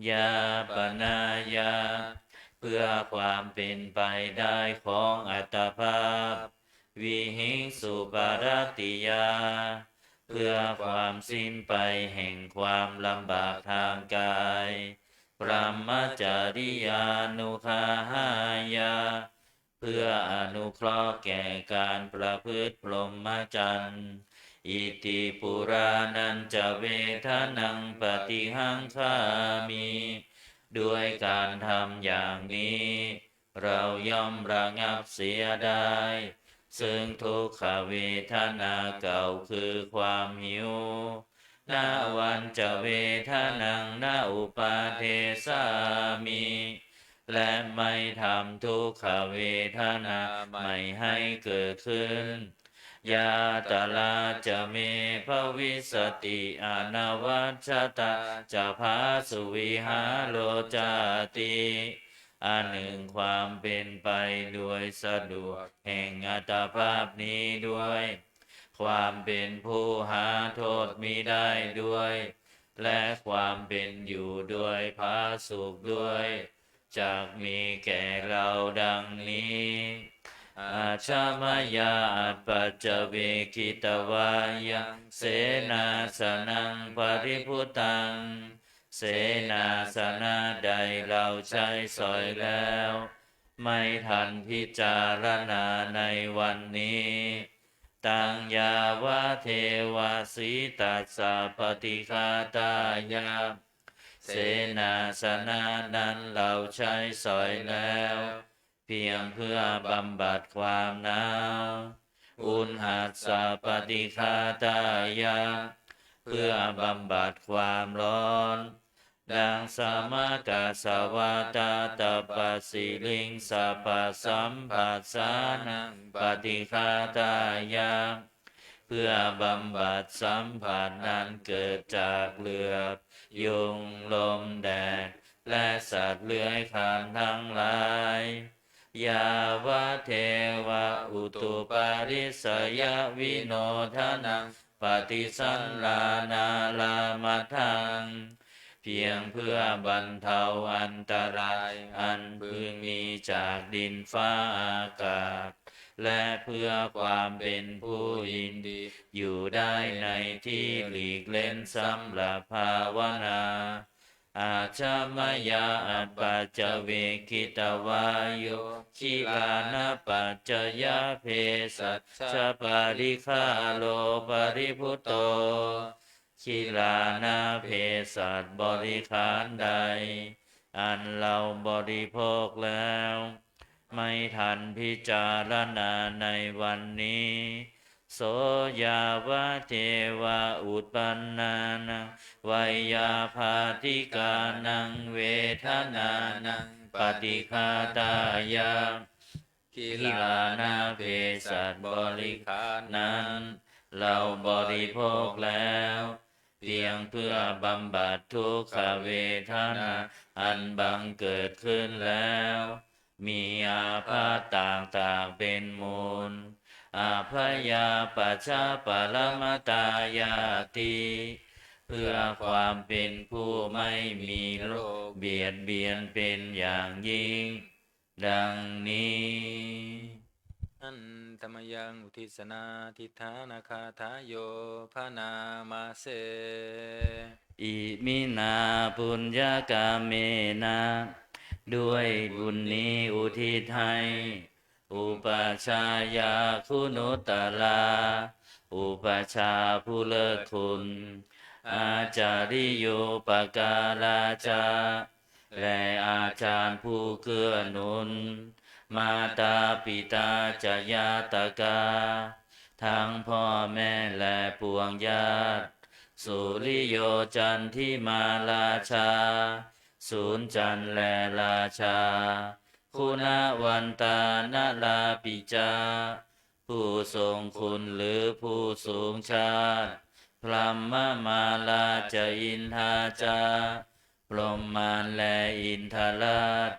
Yāpanāya เพื่อความเป็นไปได้ของอัตภาพ Vihiṃsuparatiyā เพื่อความสิ้นไปแห่งความลำบากทางกาย Brahmacariyānuggahāya เพื่ออนุเคราะห์แก่การประพฤติพรหมจรรย์ Iti purāṇañca vedanaṃ paṭihaṅkhāmi ด้วยการทำอย่างนี้ เราย่อมระงับเสียได้ ซึ่งทุกขเวทนาเก่าคือความหิว Navañca vedanaṃ na uppādessāmi และไม่ทำทุกขเวทนาใหม่ให้เกิดขึ้น Yātrā ca me bhavissati anavajjatā ca phāsuvihāro cāti อันหนึ่งความเป็นไปโดยสะดวกแห่งอัตภาพนี้ด้วย ความเป็นผู้หาโทษมิได้ด้วย และความเป็นอยู่โดยผาสุกด้วย จักมีแก่เราดังนี้ Ajja mayā apaccavekkhitvā yaṃ senāsanaṃ paribhuttaṃ เสนาสนะใดเราใช้สอยแล้ว ไม่ทันพิจารณาในวันนี้ Taṃ yāvadeva sītassa paṭighātāya เสนาสนะนั้นเราใช้สอยแล้ว เพียงเพื่อบำบัดความหนาว Uṇhassa paṭighātāya เพื่อบำบัดความร้อน Daṃsamakasavātātapasiriṃsapasamphassānaṃ paṭighātāya เพื่อบำบัดสัมผัสอันเกิดจากเหลือบ ยุง ลม แดด และสัตว์เลื้อยคลานทั้งหลาย Yāvadeva utuparissayavinodanaṃ paṭisallānārāmatthaṃ เพียงเพื่อบรรเทาอันตรายอันพึงมีจากดินฟ้าอากาศ และเพื่อความเป็นผู้ยินดีอยู่ได้ในที่หลีกเล่นสำหรับภาวนา Ajja mayā apaccavekkhitvā yo gilānapaccayabhesajjaparikkhāro paribhutto กิลานาเภสัชบริขารใด อันเราบริโภคแล้ว ไม่ทันพิจารณาในวันนี้ So yāvadeva utpannānaṃ veyyābādhikānaṃ vedanānaṃ paṭighātāya กิลานาเภสัชบริขารนั้น เราบริโภคแล้ว เพียงเพื่อบำบัดทุกขเวทนาอันบังเกิดขึ้นแล้ว มีอาพาธต่างๆเป็นมูล abyāpajjhaparamatāyāti เพื่อความเป็นผู้ไม่มีโรคเบียดเบียนเป็นอย่างยิ่ง ดังนี้ Handa mayaṃ uddissanādhiṭṭhānagāthāyo bhaṇāma se. Iminā puññakammena ด้วยบุญนี้อุทิศให้ upajjhāyā guṇuttarā อุปัชฌาย์ผู้เลิศคุณ ācariyūpakārā ca และอาจารย์ผู้เกื้อหนุน mātā pitā ca ñātakā ทั้งพ่อแม่และปวงญาติ suriyo candimā rājā สุริย์จันทร์และราชา guṇavantā narāpi ca ผู้ทรงคุณหรือผู้สูงชาติ brahmamārā ca indā ca พรหมมารและอินทราช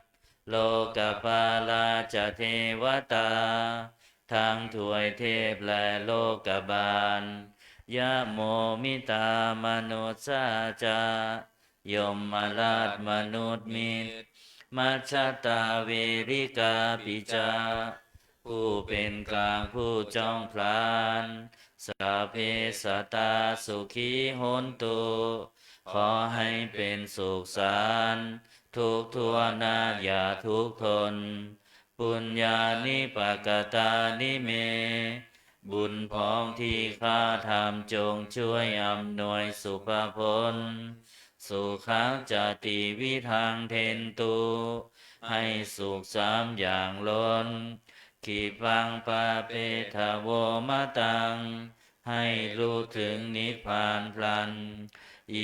lokapālā ca devatā ทั้งทวยเทพและโลกบาล yamo mittā manussā ca ยมราชมนุษย์มิตร majjhattā verikāpi ca ผู้เป็นกลางผู้จ้องผลาญ sabbe sattā sukhī hontu ขอให้เป็นสุขสันต์ทุกทั่วหน้าอย่าทุกข์ทน puññāni pakatāni me บุญพองที่ข้าทำจงช่วยอำนวยสุภผล sukhañca tividhaṃ dentu ให้สุขสามอย่างล้น khippaṃ pāpetha vomataṃ ให้รู้ถึงนิพพานพลัน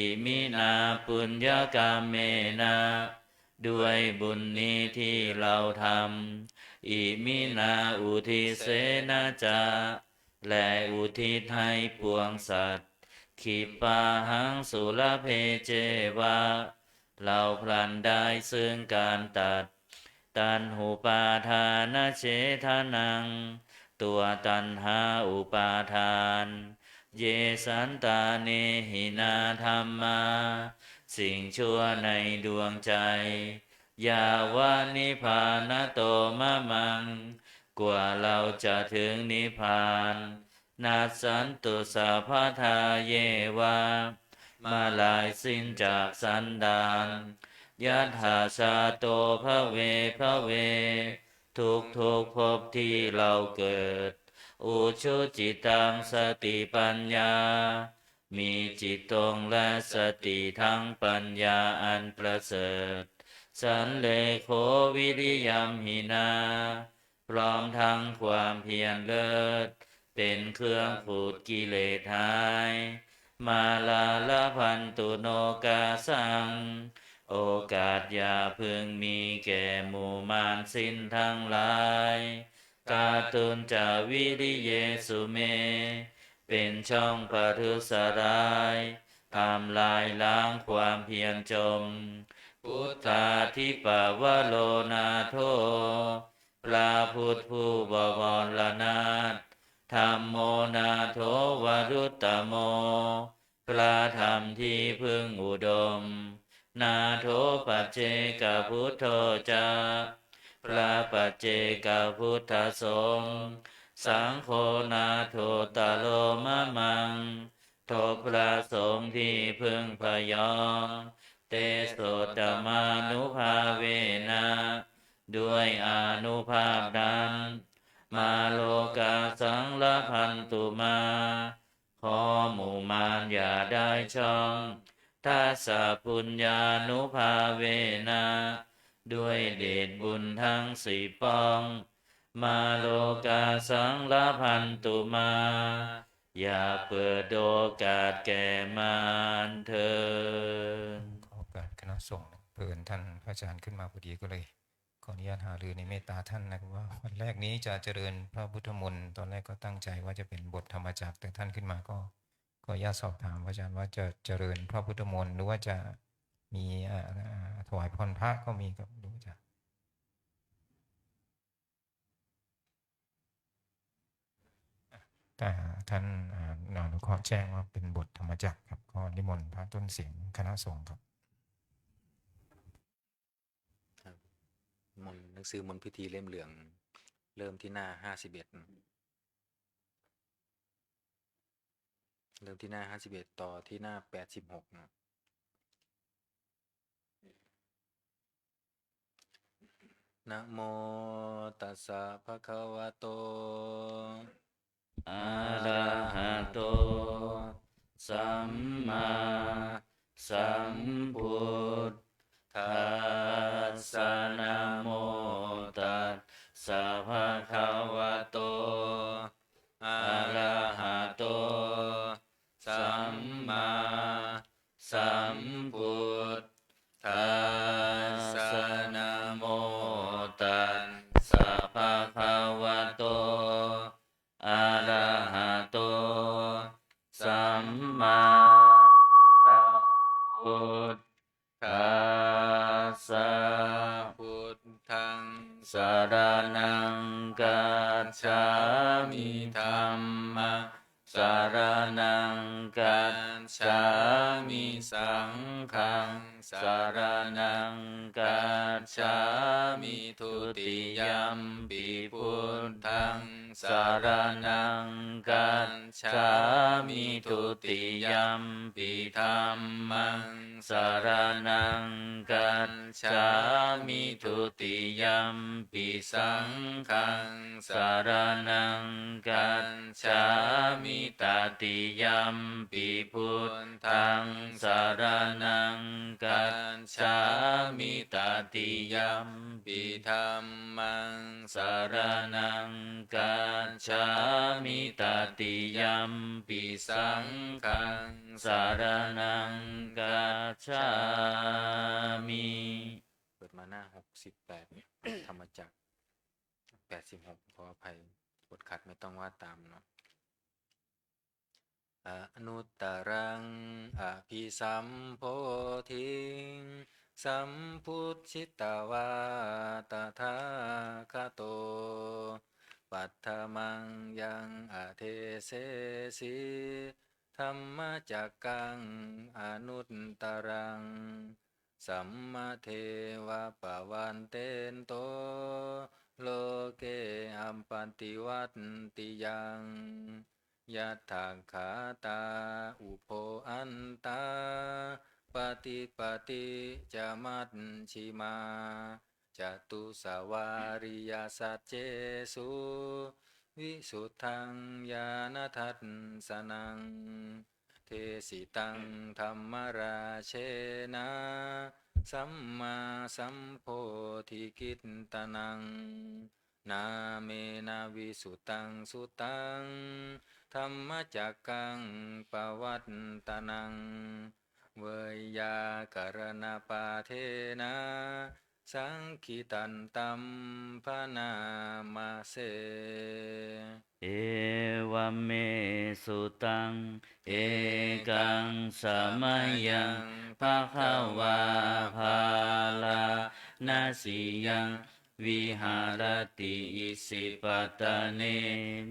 iminā puññakammena ด้วยบุญนี้ที่เราทำ iminā uddisena ca และอุทิศให้ปวงสัตว์ khippāhaṃ sulabhe ceva เราพลันได้ซึ่งการตัด taṇhupādānachedanaṃ ตัวตัณหาอุปาทาน ye santāne hīnā dhammā สิ่งชั่วในดวงใจ yāva nibbānato mamaṃ กว่าเราจะถึงนิพพาน nassantu sabbadā yevaเมื่อลายสิ้นจากสันดาน yattha jāto bhave bhave ทุกทุกๆภพที่เราเกิด ujucittaṃ satipaññā มีจิตตรงและสติทั้งปัญญาอันประเสริฐ sallekho viriyamhinā พร้อมทั้งความเพียรเลิศ เป็นเครื่องขูดกิเลสหาย mārā labhantu nokāsaṃ โอกาสอย่าพึงมีแก่หมู่มารสิ้นทั้งหลาย kātuñca viriyesu me เป็นช่องประทุษร้าย ทำลายล้างความเพียรจม buddhādhipavaro nātho พระพุทธผู้บวรนาถ dhammo nātho varuttamo พระธรรมที่พึ่งอุดม nātho paccekabuddho ca พระปัจเจกพุทธสงฆ์ saṅgho nāthottaro mamaṃ ทบพระสงฆ์ที่พึ่งพยอง tesottamānubhāvena ด้วยอานุภาพนั้น mārokāsaṃ labhantu mā ขอหมู่มารอย่าได้ช่อง dasapuññānubhāvena ด้วยเดชบุญทั้งสิบป้อง mārokāsaṃ labhantu mā อย่าเปิดโอกาสแก่มารเถิด ขอโอกาสคณะสงฆ์นะ เผอิญท่านพระอาจารย์ขึ้นมาพอดีก็เลย ขออนุญาตหารือในเมตตาท่านนะครับว่าวันแรกนี้จะเจริญพระพุทธมนต์ ตอนแรกก็ตั้งใจว่าจะเป็นบทธรรมจักร แต่ท่านขึ้นมาก็ ขออนุญาตสอบถามพระอาจารย์ว่าจะเจริญพระพุทธมนต์ หรือว่าจะมี อ่า อ่า ถวายพรพระก็มีครับ หรือว่าจะ อ่าท่านอ่าอนุเคราะห์แจ้งว่าเป็นบทธรรมจักรครับ ก็นิมนต์พระต้นเสียงคณะสงฆ์ครับ ครับ มนต์ หนังสือมนต์พิธีเล่มเหลือง เริ่มที่หน้าห้าสิบเอ็ด เริ่มที่หน้าห้าสิบเอ็ด ต่อที่หน้าแปดสิบหก นะ Namo tassa bhagavato arahato sammāsambuddhassa. Namo tassa bhagavato arahato sammāsambuddhassa. Namo tassa bhagavato arahato sammāsambuddhassa. Buddhaṃ saraṇaṃ gacchāmi. Dhammaṃ saraṇaṃ gacchāmi. Saṅghaṃ saraṇaṃ gacchāmi. Dutiyampi buddhaṃ saraṇaṃ gacchāmi. Dutiyampi dhammaṃ saraṇaṃ gacchāmi. Dutiyampi saṅghaṃ saraṇaṃ gacchāmi. Tatiyampi buddhaṃ saraṇaṃ gacchāmi. Tatiyampi dhammaṃ saraṇaṃ gacchāmi. Tatiyampi saṅghaṃ saraṇaṃ gacchāmi. เปิดมาหน้าหกสิบแปด ธรรมจักร แปดสิบหก ขออภัย กดขัดไม่ต้องว่าตามเนาะ Anuttaraṃ abhisambodhiṃ sambuddhitvā tathāgato, paṭhamaṃ yaṃ adesesi dhammacakkaṃ anuttaraṃ, sammadevappattito loke appaṭivattiyaṃ. Yatthagāthā ubho antā paṭipatti ca majjhimā, catusavāriyasaccesu visuddhaṃ ñāṇadassanaṃ, desitaṃ dhammarājena sammāsambodhikittanaṃ, nāmena visuddhaṃ suttaṃ dhammacakkaṃ pavattanaṃ, veyyākaraṇapāṭhena saṅkhittaṃ bhaṇāma se. Evaṃ me sutaṃ. Ekaṃ samayaṃ bhagavā bārāṇasiyaṃ viharati isipatane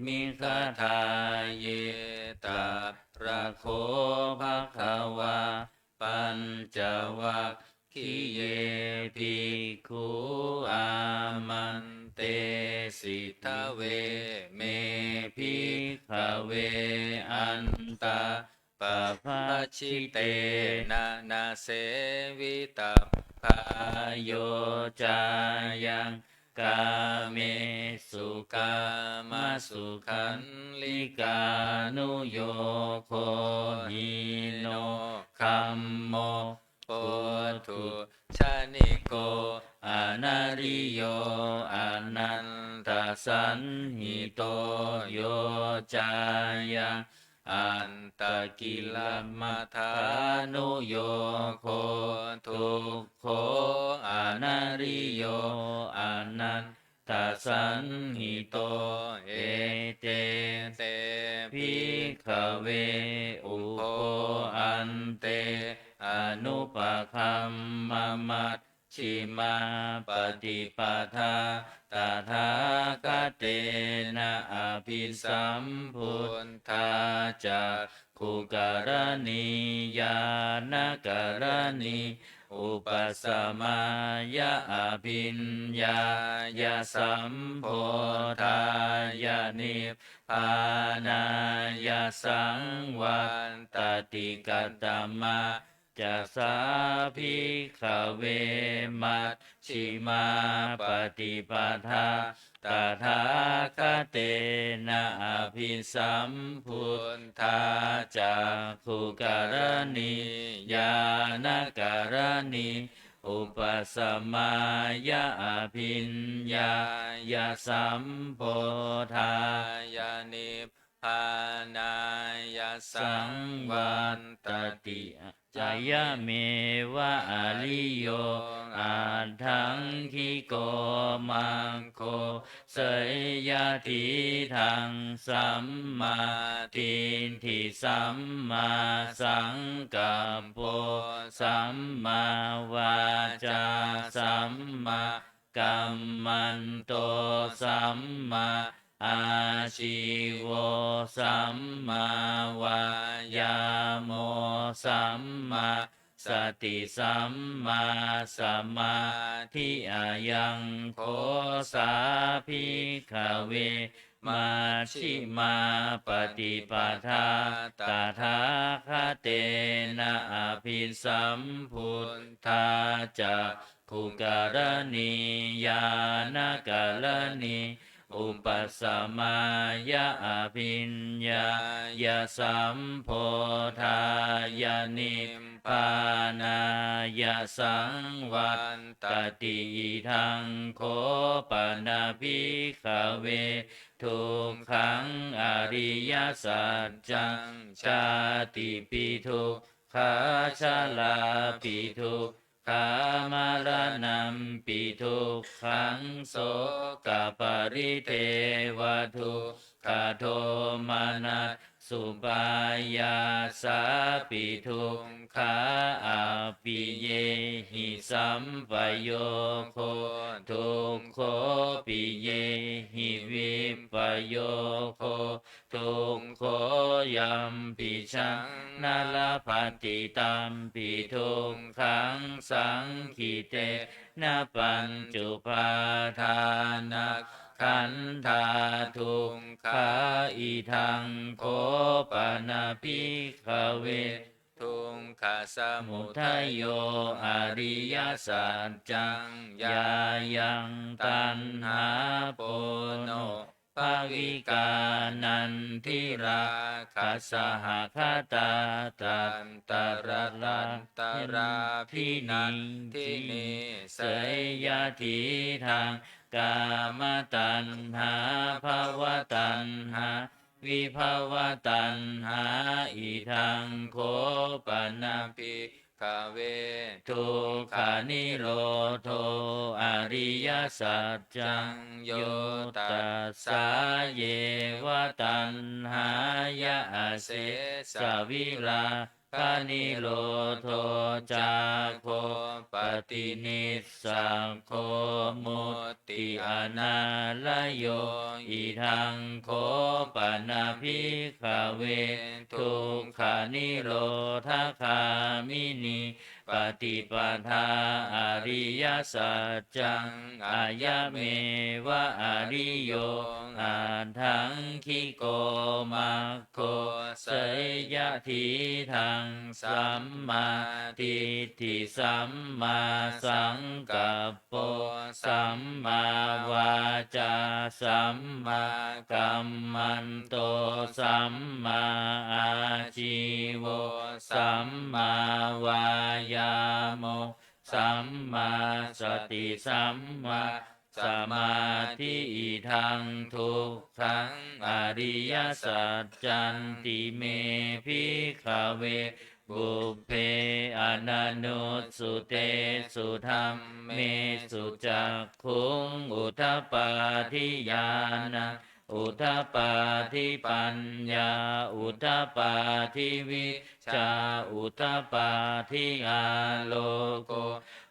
migadāye. Tatra kho bhagavā pañcavaggiye bhikkhu āmantesi: Dveme, bhikkhave, antā pabbajitena na sevitabbā. Yo cāyaṃ kāmesu kāmasukhallikānuyogo hīno gammo pothujjaniko anariyo anatthasañhito, yo cāyaṃ attakilamathānuyogo dukkho anariyo anatthasañhito. Ete te, bhikkhave, ubho ante anupagamma maj majjhimā paṭipadā tathāgatena abhisambuddhā cakkhukaraṇī ñāṇakaraṇī upasamāya abhiññāya sambodhāya nibbānāya saṃvattati. Katamā ca sā bhikkhave majjhimā paṭipadā tathāgatena abhisambuddhā cakkhukaraṇī ñāṇakaraṇī upasamāya abhiññāya sambodhāya nibbānāya saṃvattati. Ayameva ariyo aṭṭhaṅgiko maggo, seyyathīdaṃ: sammādiṭṭhi sammāsaṅkappo sammāvācā sammākammanto sammā ājīvo sammāvāyāmo sammāsati sammāsamādhi. Ayaṃ kho sā bhikkhave majjhimā paṭipadā tathāgatena abhisambuddhā cakkhukaraṇī ñāṇakaraṇī upasamāya abhiññāya sambodhāya nibbānāya saṃvattati. Idaṃ kho pana bhikkhave dukkhaṃ ariyasaccaṃ: jātipi dukkhā jarāpi dukkhā maraṇampi dukkhaṃ sokaparidevadukkhadomanassupāyāsāpi dukkhā appiyehi sampayogo dukkho piyehi vippayogo dukkho yampidaṃ na labhati tampi dukkhaṃ saṅkhittena pañcupādānakkhandhā dukkhā. Idaṃ kho pana bhikkhave dukkhasamudayo ariyasaccaṃ: yāyaṃ taṇhā pono bhavikā nandirāgasahagatā tatra tatrābhinandinī, seyyathīdaṃ: kāmataṇhā bhavataṇhā vibhavataṇhā. Idaṃ kho pana bhikkhave dukkhanirodho ariyasaccaṃ: yo tassāyeva taṇhāya asesavirāganirodho cāgo paṭinissaggo mutti anālayo. Idaṃ kho pana bhikkhave dukkhanirodhagāminī paṭipadā ariyasaccaṃ: ayameva ariyo aṭṭhaṅgiko maggo, seyyathīdaṃ: sammādiṭṭhi sammāsaṅkappo sammāvācā sammākammanto sammāājīvo sammāvāyāmo sammāsati sammāsamādhi. Idaṃ dukkhaṃ ariyasaccanti me bhikkhave pubbe ananussutesu dhammesu cakkhuṃ udapādi ñāṇaṃ udapādi paññā udapādi vijjā udapādi āloko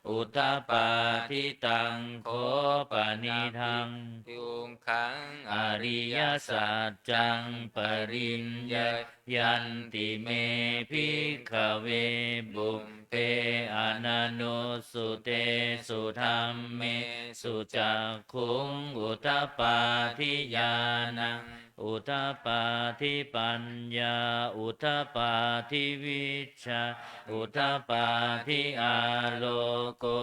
udapādi. Taṃ kho panidaṃ dukkhaṃ ariyasaccaṃ pariññeyyanti me bhikkhave pubbe ananussutesu dhammesu cakkhuṃ udapādi ñāṇaṃ udapādi paññā udapādi vijjā udapādi āloko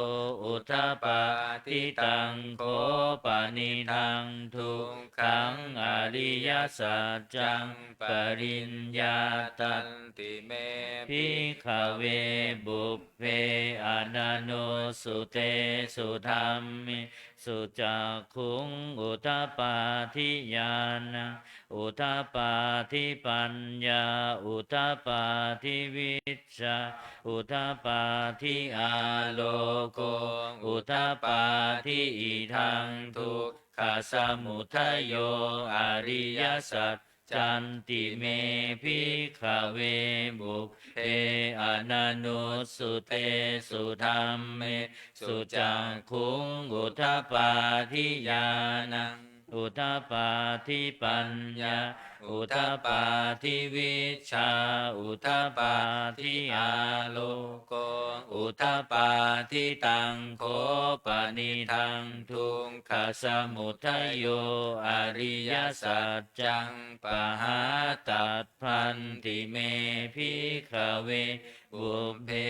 udapādi. Taṃ kho panidaṃ dukkhaṃ ariyasaccaṃ pariññātanti me bhikkhave pubbe ananussutesu dhamme su cakkhuṃ udapādi ñāṇaṃ udapādi paññā udapādi vijjā udapādi āloko udapādi. Idaṃ dukkhasamudayo ariyasac canti me bhikkhave pubbe ananussutesu dhammesu cakkhuṃ udapādi ñāṇaṃ udapādi paññā udapādi vijjā udapādi āloko udapādi. Taṃ kho panidaṃ dukkhasamudayo ariyasaccaṃ pahātabbanti me bhikkhave pubbe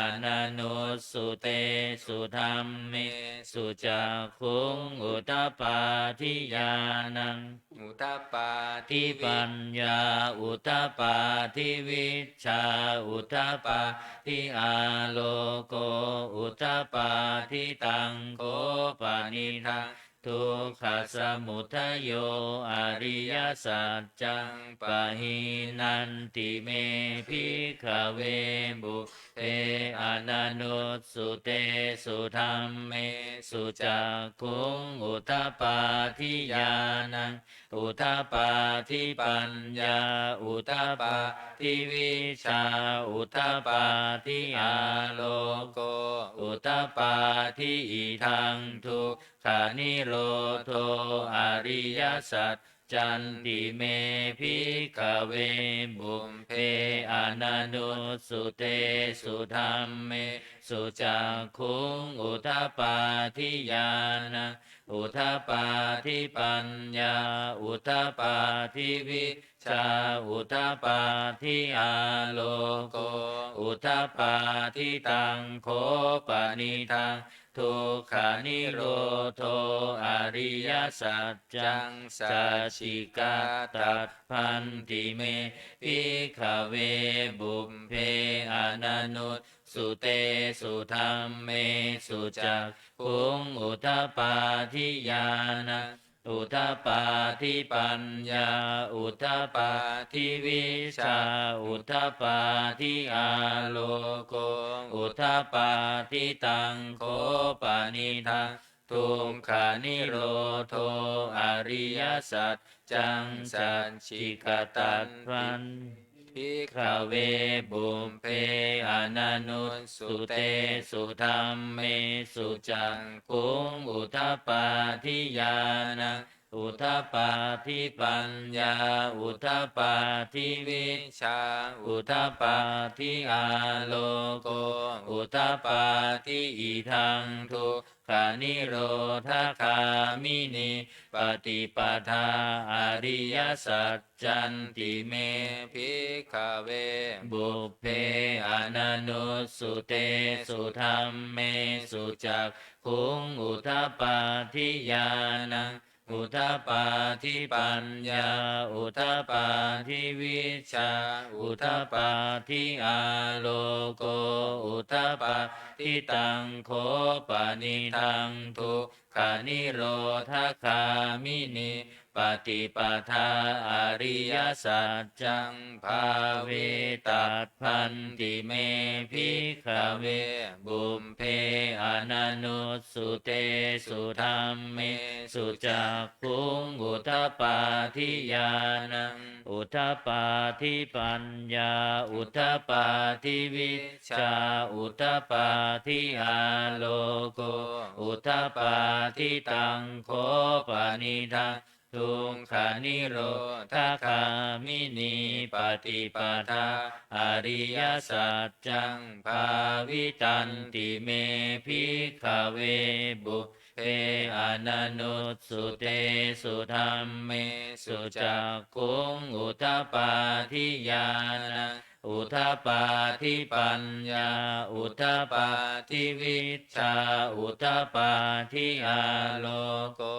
ananussutesu dhammesu cakkhuṃ udapādi ñāṇaṃ udapādi paññā udapādi vijjā udapādi āloko udapādi. Taṃ kho panidaṃ dukkhasamudayo ariyasaccaṃ pahīnanti me bhikkhave pubbe ananussutesu dhammesu cakkhuṃ udapādi ñāṇaṃ udapādi paññā udapādi vijjā udapādi āloko udapādi. Idaṃ dukkhanirodho ariyasaccanti me bhikkhave pubbe ananussutesu dhammesu cakkhuṃ udapādi ñāṇaṃ udapādi paññā udapādi vijjā udapādi āloko udapādi. Taṃ kho panidaṃ dukkhanirodho ariyasaccaṃ sacchikatabbanti me bhikkhave pubbe ananussutesu dhammesu cakkhuṃ udapādi ñāṇaṃ udapādi paññā udapādi vijjā udapādi āloko udapādi. Taṃ kho panidaṃ dukkhanirodho ariyasaccaṃ sacchikatabbanti bhikkhave pubbe ananussutesu dhammesu cakkhuṃ udapādi ñāṇaṃ udapādi paññā udapādi vijjā udapādi āloko udapādi. Idaṃ dukkhanirodhagāminī paṭipadā ariyasaccanti me bhikkhave pubbe ananussutesu dhammesu cakkhuṃ udapādi ñāṇaṃ udapādi paññā udapādi vijjā udapādi āloko udapādi. Taṃ kho panidaṃ dukkhanirodhagāminī paṭipadā ariyasaccaṃ bhāvitabbanti me bhikkhave pubbe ananussutesu dhammesu cakkhuṃ udapādi ñāṇaṃ udapādi paññā udapādi vijjā udapādi āloko udapādi. Taṃ kho panidaṃ dukkhanirodhagāminī paṭipadā ariyasaccaṃ bhāvitanti me bhikkhave pubbe ananussutesu dhammesu cakkhuṃ udapādi ñāṇaṃ udapādi paññā udapādi vijjā udapādi āloko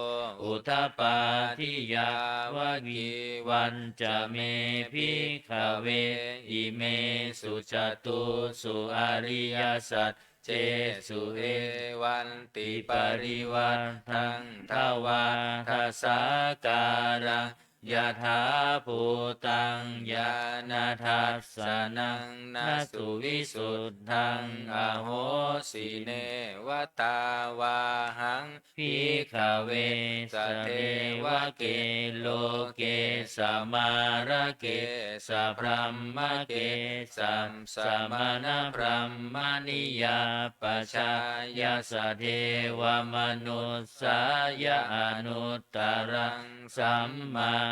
udapādi. Yāvakīvañca me bhikkhave imesu catūsu ariyasaccesu evantiparivaṭṭaṃ dvādasākāraṃ yathābhūtaṃ ñāṇadassanaṃ na suvisuddhaṃ ahosi. Neva tāvāhaṃ bhikkhave sadevake loke samārake sabrahmake sassamaṇabrāhmaṇiyā pajāya sadevamanussāya anuttaraṃ sammāsambodhiṃ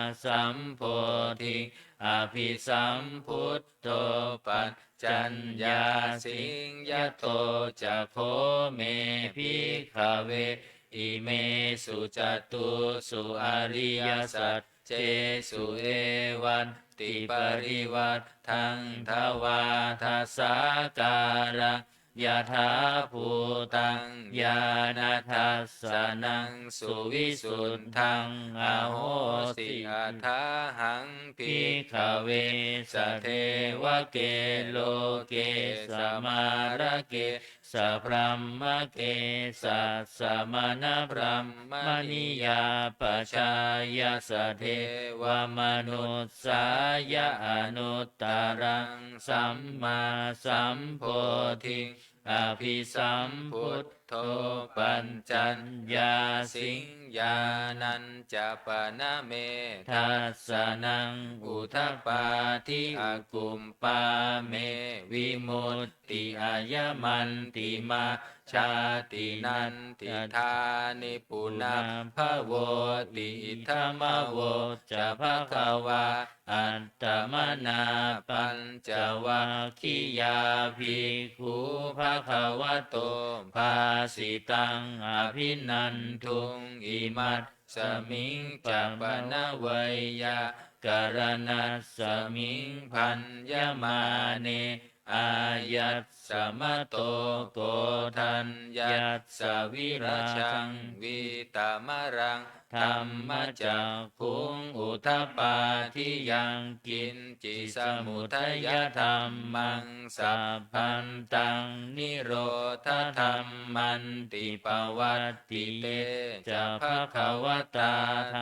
abhisambuddho paccaññāsiṃ. Yato ca kho me bhikkhave imesu catūsu ariyasaccesu evantiparivaṭṭaṃ dvādasākāraṃ yathābhūtaṃ ñāṇadassanaṃ suvisuddhaṃ ahosi. Athāhaṃ bhikkhave sadevake loke samārake sabrahmake sassamaṇabrāhmaṇiyā pajāya sadevamanussāya anuttaraṃ sammāsambodhiṃ abhisambuddho paccaññāsiṃ. Ñāṇañca pana me dassanaṃ udapādi akuppā me vimutti ayamantimā jāti nandiṭṭhāni punabbhavoti. Idamavoca bhagavā. Attamanā pañcavaggiyā bhikkhū bhagavato bhāsitaṃ abhinanduṃ. Imasmiñca pana veyyākaraṇasmiṃ bhaññamāne āyasmato Koṇḍaññassa virajaṃ vītamalaṃ dhammacakkhuṃ udapādi yaṅkiñci samudayadhammaṃ sabbantaṃ nirodhadhammanti. Pavattite ca bhagavatā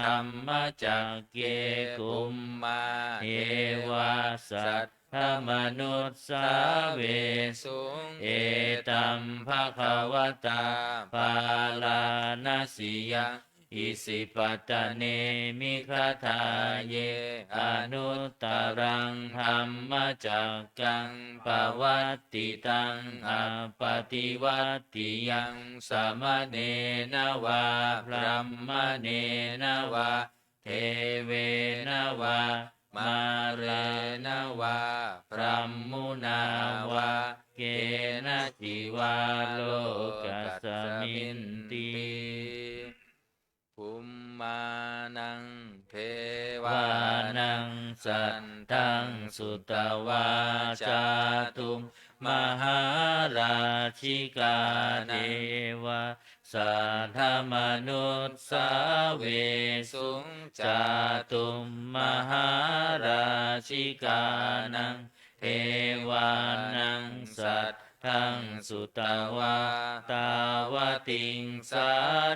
dhammacakke bhummā devā sat tamanussāvesuṃ. Etaṃ bhagavatā Bārāṇasiyaṃ Isipatane Migadāye anuttaraṃ dhammacakkaṃ pavattitaṃ appaṭivattiyaṃ samaṇena vā brāhmaṇena vā devena vā mārena vā brahmunā vā kenaci vā lokasminti. Bhummānaṃ devānaṃ saddaṃ sutvā cātummahārājikā devā saddamanussāvesuṃ. Cātummahārājikānaṃ devānaṃ saddaṃ sutvā tāvatiṃsā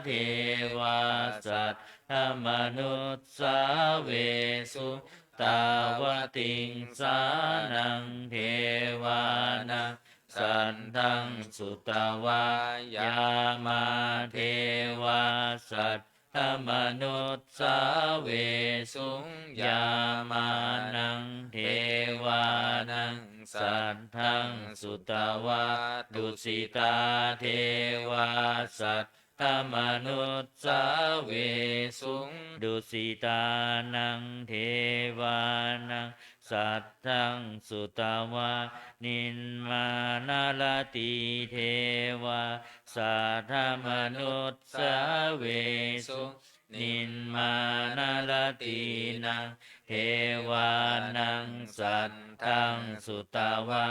devā sad saddamanussāvesuṃ. Tāvatiṃsānaṃ devānaṃ saddaṃ sutvā yāmā devā saddamanussāvesuṃ. Yāmānaṃ devānaṃ saddaṃ sutvā tusitā devā saddamanussāvesuṃ. Tusitānaṃ devānaṃ saddaṃ sutvā nimmānaratī devā saddamanussāvesuṃ. Nimmānaratīnaṃ devānaṃ saddaṃ sutvā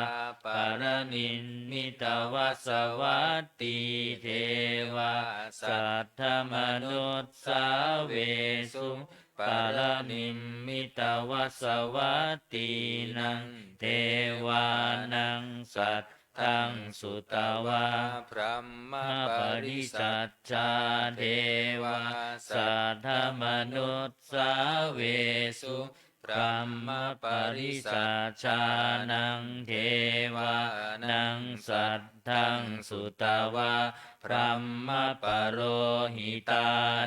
paranimmitavasavattī devā saddamanussāvesuṃ. Paranimmitavasavattīnaṃ devānaṃ saddaṃ sutvā brahmapārisajjā devā saddamanussāvesuṃ. Brahmapārisajjānaṃ devānaṃ saddaṃ sutvā brahmapurohitā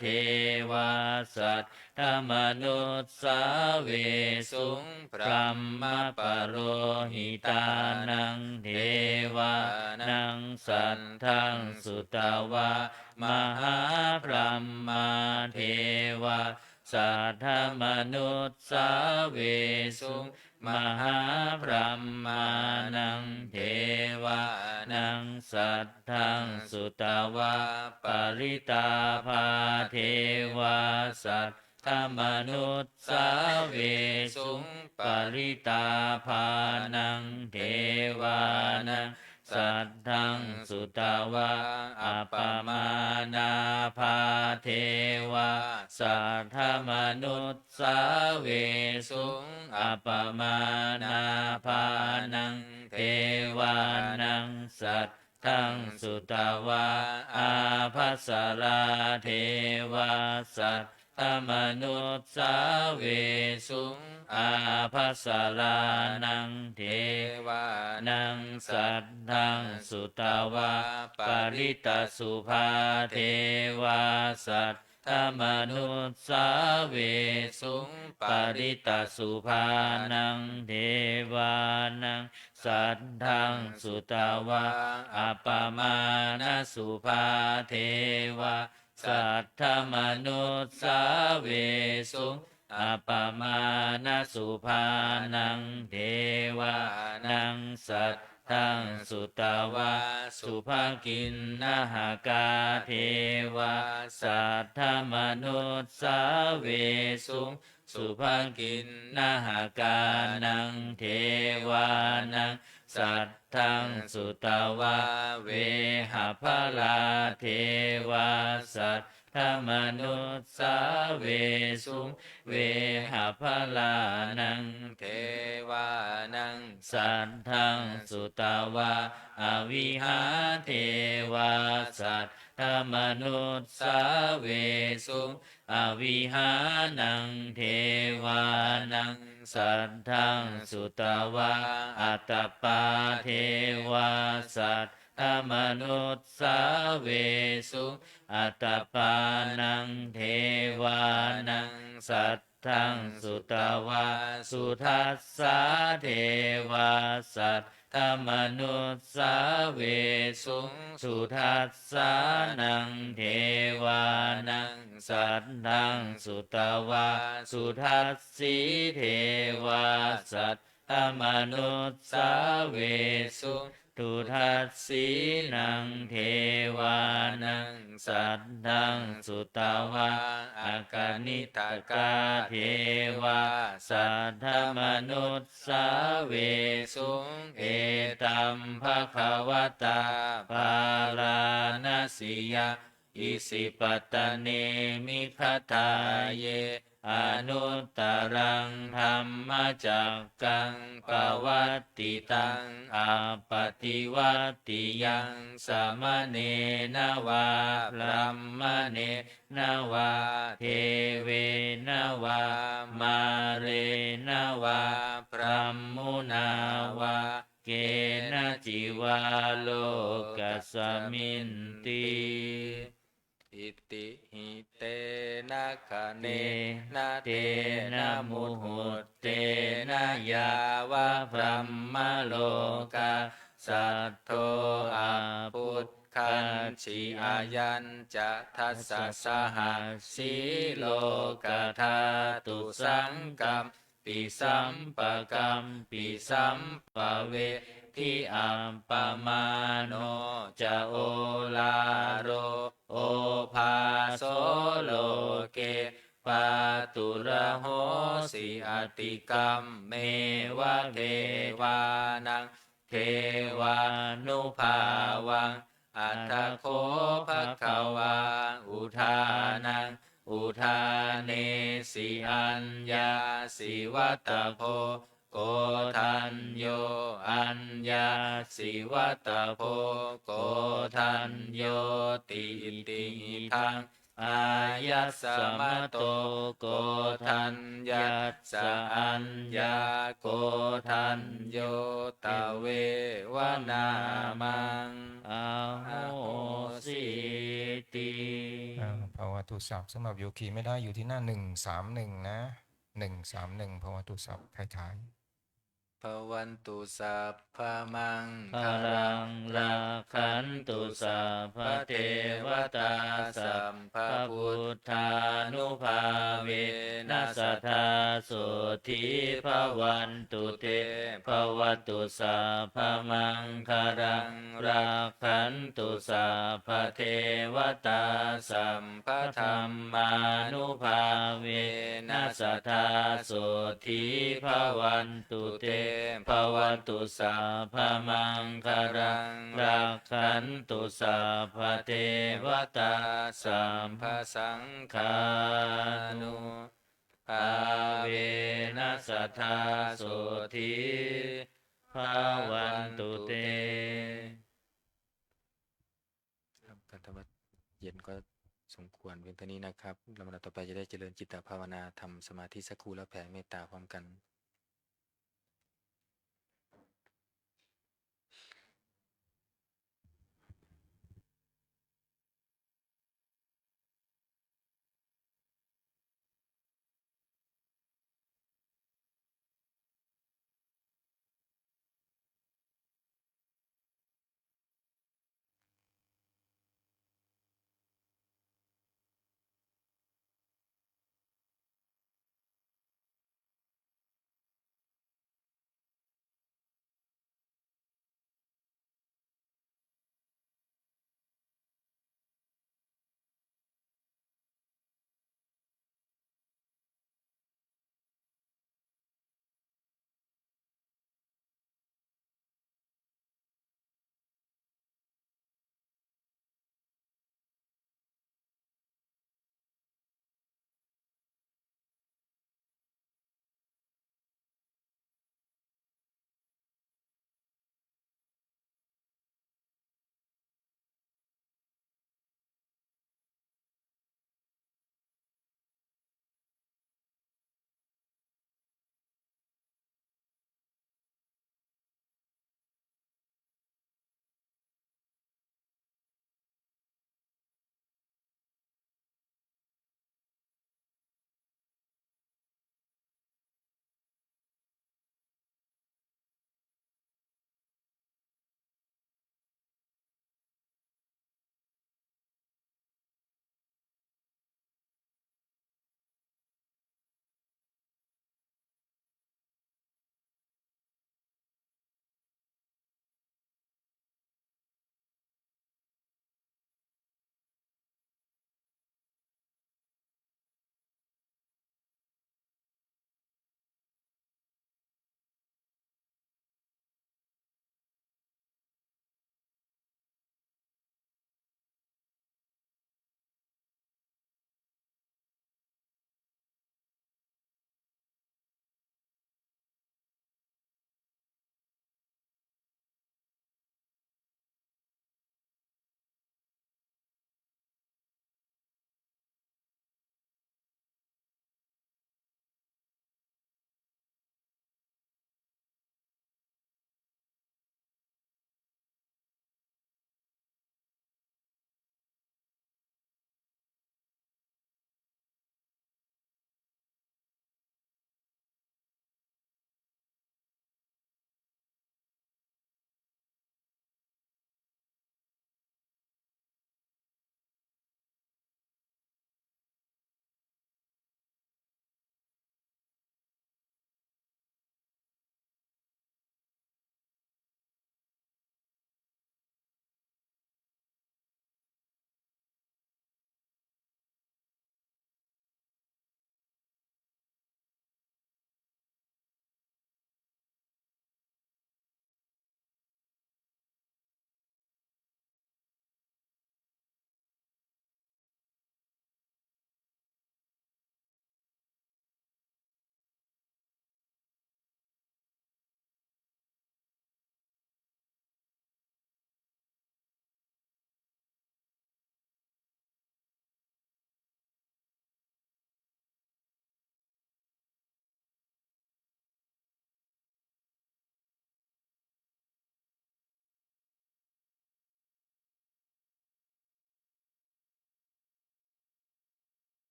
devā saddamanussāvesuṃ. Brahmapurohitānaṃ devānaṃ saddaṃ sutvā mahābrahmā devā saddamanussāvesuṃ. Mahābrahmānaṃ devānaṃ saddaṃ sutvā parittābhā devā saddamanussāvesuṃ. Parittābhānaṃ devānaṃ saddaṃ sutvā appamāṇābhā devā saddamanussāvesuṃ. Appamāṇābhānaṃ devānaṃ saddaṃ sutvā ābhassarā devā saddamanussāvesuṃ. Ābhassarānaṃ devānaṃ saddaṃ sutvā parittasubhā devā saddamanussāvesuṃ. Parittasubhānaṃ devānaṃ saddaṃ sutvā appamāṇasubhā devā saddamanussāvesuṃ. Appamāṇasubhānaṃ devānaṃ saddaṃ sutvā subhakiṇhakā devā saddamanussāvesuṃ. Subhakiṇhakānaṃ devānaṃ saddaṃ sutvā vehapphalā devā saddamanussāvesuṃ. Vehapphalānaṃ devānaṃ saddaṃ sutvā avihā devā saddamanussāvesuṃ. Avihānaṃ devānaṃ saddaṃ sutvā atappā devā saddamanussāvesuṃ. Atappānaṃ devānaṃ saddaṃ sutvā sudassā devā sad damanussāvesuṃ. Sudassānaṃ devānaṃ saddaṃ sutvā sudassī devā saddamanussāvesuṃ. Sudassīnaṃ devānaṃ saddaṃ sutvā akaniṭṭhakā devā saddamanussāvesuṃ. Etaṃ bhagavatā bārāṇasiyaṃ isipatane migadāye anuttaraṃ dhammacakkaṃ pavattitaṃ appaṭivattiyaṃ samaṇena vā brāhmaṇena vā devena vā mārena vā brahmunā vā kenaci vā lokasminti. Itihi tena khaṇena tena muhuttena yāva brahmalokā saddo abbhuggacchi. Ayañca dasasahassī lokadhātu saṅkam pi sampakam pi sampavedhi. Appamāṇo ca oḷāro obhāso loke pāturahosi atikkammeva devānaṃ devānubhāvaṃ. Atha kho bhagavā udānaṃ udānesi: Aññāsi vata bho koṇḍañño, aññāsi vata bho koṇḍaññoti. Itihidaṃ āyasmato koṇḍaññassa aññākoṇḍañño tveva nāmaṃ ahosīti. อ่า ภควตุสัพท์ สำหรับโยคีไม่ได้ อยู่ที่หน้า หนึ่งสามหนึ่ง นะ หนึ่งสามหนึ่ง ภควตุสัพท์ ท้ายๆ Bhavantu sabbamaṅgalaṃ, rakkhantu sabbadevatā, sabbabuddhānubhāvena sadā sotthī bhavantu te. Bhavatu sabbamaṅgalaṃ, rakkhantu sabbadevatā, sabbadhammānubhāvena sadā sotthī bhavantu te. Bhavatu sabbamaṅgalaṃ, rakkhantu sabbadevatā, sabbasaṅghānubhāvena sadā sotthī bhavantu te. ครับ การทำวัตรเย็นก็สมควรเพียงเท่านี้นะครับ ลำดับต่อไปจะได้เจริญจิตตภาวนา ทำสมาธิสักครู่แล้วแผ่เมตตาพร้อมกัน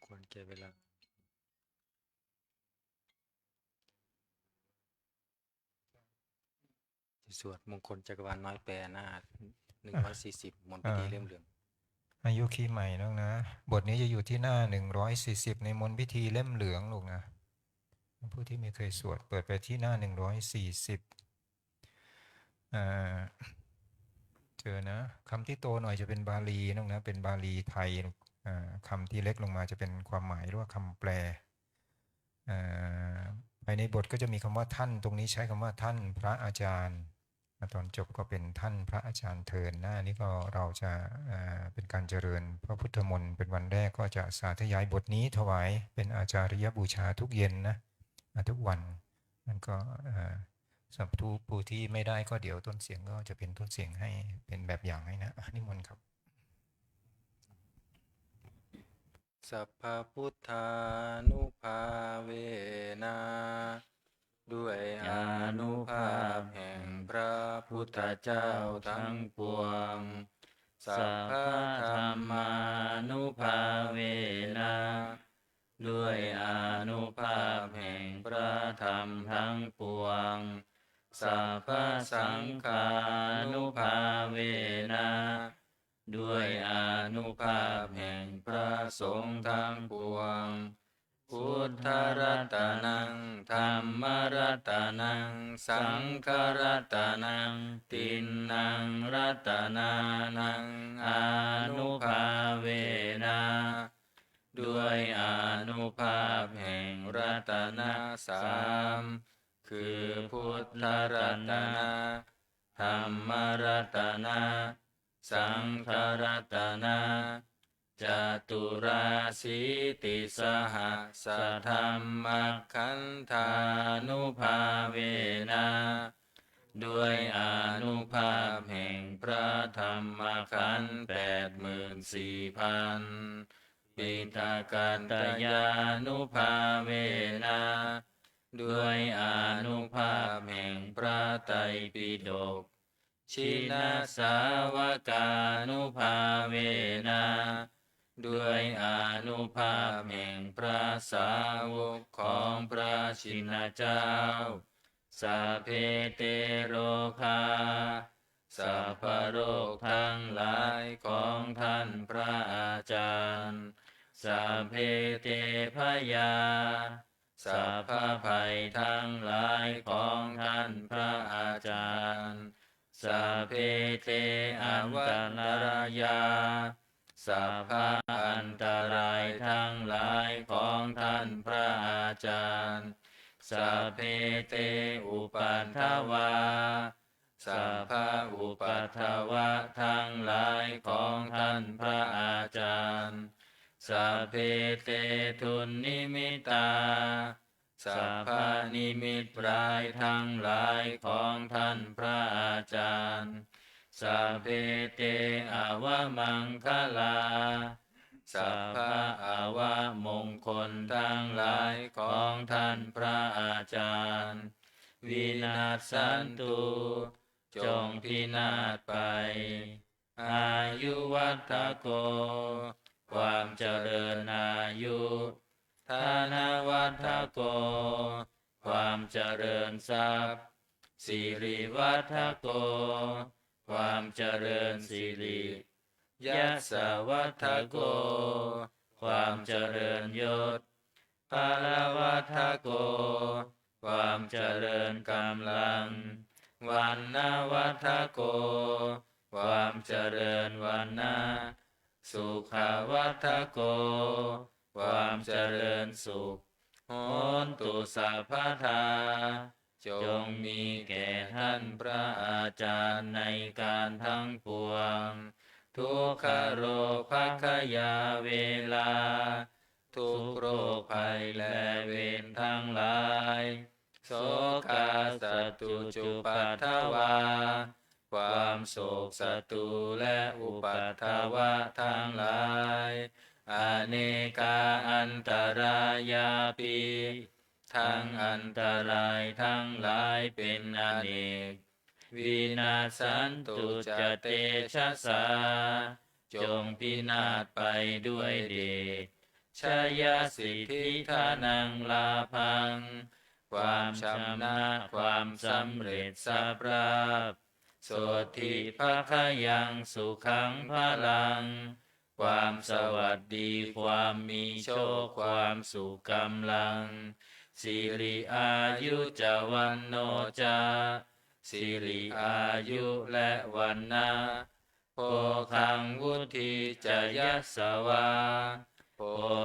ควรแก่เวลา จะสวดมงคลจักรวาลน้อยแปลหน้าหนึ่งร้อยสี่สิบ มนต์พิธีเล่มเหลือง อายุคีย์ใหม่ลูกนะ บทนี้จะอยู่ที่หน้าหนึ่งร้อยสี่สิบ ในมนต์พิธีเล่มเหลืองลูกนะ ผู้ที่ไม่เคยสวดเปิดไปที่หน้าหนึ่งร้อยสี่สิบ อ่า เจอนะ คำที่โตหน่อยจะเป็นบาลีลูกนะ เป็นบาลีไทยลูก อ่า คำที่เล็กลงมาจะเป็นความหมายหรือว่าคำแปล อ่า ภายในบทก็จะมีคำว่าท่าน ตรงนี้ใช้คำว่าท่านพระอาจารย์ มาตอนจบก็เป็นท่านพระอาจารย์เทินนะ อันนี้ก็เราจะ อ่า เป็นการเจริญพระพุทธมนต์ เป็นวันแรกก็จะสาธยายบทนี้ถวายเป็นอาจาริยบูชาทุกเย็นนะ อ่า ทุกวัน นั่นก็ อ่า สำหรับผู้ที่ไม่ได้ก็เดี๋ยวต้นเสียงก็จะเป็นต้นเสียงให้เป็นแบบอย่างให้นะ อ่ะ นิมนต์ครับ Sabbabuddhānubhāvena ด้วยอานุภาพแห่งพระพุทธเจ้าทั้งปวง Sabbadhammānubhāvena ด้วยอานุภาพแห่งพระธรรมทั้งปวง Sabbasaṅghānubhāvena ด้วยอานุภาพแห่งพระสงฆ์ทั้งปวง Buddharatanaṃ dhammaratanaṃ saṅgharatanaṃ tiṇṇaṃ ratanānaṃ ānubhāvena ด้วยอานุภาพแห่งรัตนะสาม คือพุทธรัตนะ ธรรมรัตนะ สังฆรัตนะ caturāsītisahassadhammakkhandhānubhāvena ด้วยอานุภาพแห่งพระธรรมขันธ์แปดหมื่นสี่พัน Piṭakattayānubhāvena ด้วยอานุภาพแห่งพระไตรปิฎก Jinasāvakānubhāvena ด้วยอานุภาพแห่งพระสาวกของพระชินเจ้า Sabbe te rogā สรรพโรคทั้งหลายของท่านพระอาจารย์ Sabbe te bhayā สรรพภัยทั้งหลายของท่านพระอาจารย์ Sabbe te antarāyā สรรพอันตรายทั้งหลายของท่านพระอาจารย์ Sabbe te upaddavā สรรพอุปัทวะทั้งหลายของท่านพระอาจารย์ Sabbe te dunnimittā สรรพนิมิตร้ายทั้งหลายของท่านพระอาจารย์ Sabbe te avamaṅgalā สรรพอวมงคลทั้งหลายของท่านพระอาจารย์ Vinassantu จงพินาศไป Āyuvaḍḍhako ความเจริญอายุ Dhanavaḍḍhako ความเจริญทรัพย์ Sirivaḍḍhako ความเจริญสิริ Yasavaḍḍhako ความเจริญยศ Balavaḍḍhako ความเจริญกำลัง Vaṇṇavaḍḍhako ความเจริญวรรณะ Sukhavaḍḍhako ความเจริญสุข Hontu sabbadā จงมีแก่ท่านพระอาจารย์ในการทั้งปวง Dukkharogabhayā verā ทุกข์โรคภัยและเวรทั้งหลาย Sokā sattu cupaddavā ความโศกศัตรูและอุปัทวะทั้งหลาย Anekā antarāyāpi ทั้งอันตรายทั้งหลายเป็นอเนก Vinassantu ca tejasā จงพินาศไปด้วยเดช jayasiddhi dhanaṃ lābhaṃ ความชนะ ความสำเร็จทรัพย์ราบ sotthi bhāgyaṃ sukhaṃ balaṃ ความสวัสดี ความมีโชค ความสุข กำลัง siri āyu ca vaṇṇo ca สิริอายุและวรรณะ bhogaṃ vuḍḍhī ca yasavā โภ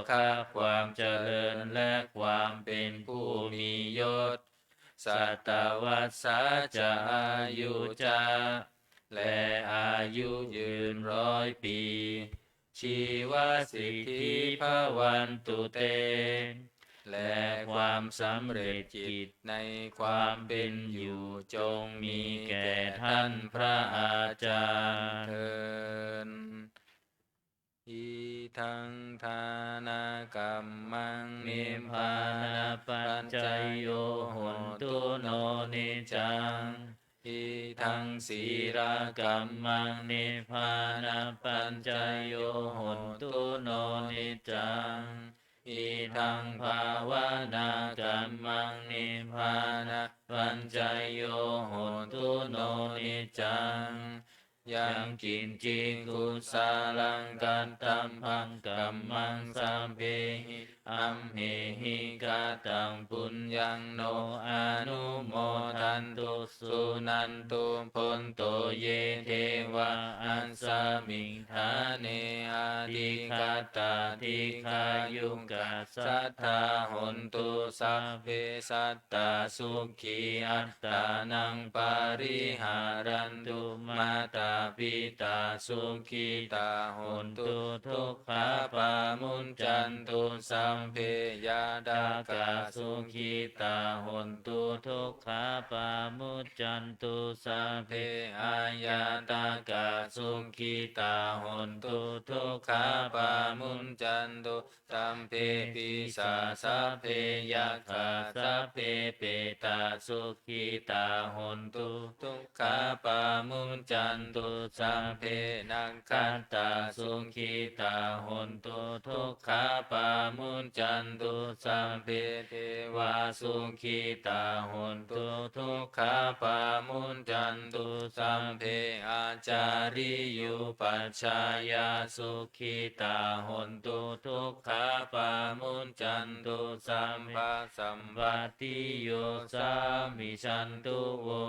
คะ ความเจริญ และความเป็นผู้มียศ satavassā ca āyū ca และอายุยืนร้อยปี jīvasiddhī bhavantu te และความสำเร็จจิตในความเป็นอยู่จงมีแก่ท่านพระอาจารย์เทอญ Idaṃ dānakammaṃ nibbānapaccayo hotu no niccaṃ. Idaṃ sīlakammaṃ nibbānapaccayo hotu no niccaṃ. Idaṃ bhāvanākammaṃ nibbānapaccayo hotu no niccaṃ. Yaṃ kiñci kusalaṃ katabbaṃ kammaṃ sabbehi amhehi kataṃ puññaṃ no anumodantu suṇantu bhonto ye devā asmiṃ ṭhāne adhigatā dīghāyukā sadā hontu sabbe sattā sukhī attānaṃ pariharantu. Mātā pitā sukhitā hontu dukkhā pamuccantu. Sabbe ñātakā sukhitā hontu dukkhā pamuccantu. Sabbe aññātakā sukhitā hontu dukkhā pamuccantu. Sabbe pisā sabbe yakkhā sabbe petā sukhitā hontu dukkhā pamuccantu. Sabbe nakkhattā sukhitā hontu dukkhā pamuccantu. Sabbe devā sukhitā hontu dukkhā pamuccantu. Sabbe ācariyupajjhāyā sukhitā hontu dukkhā pamuccantu. Sabbasampattī yosā michantu vo.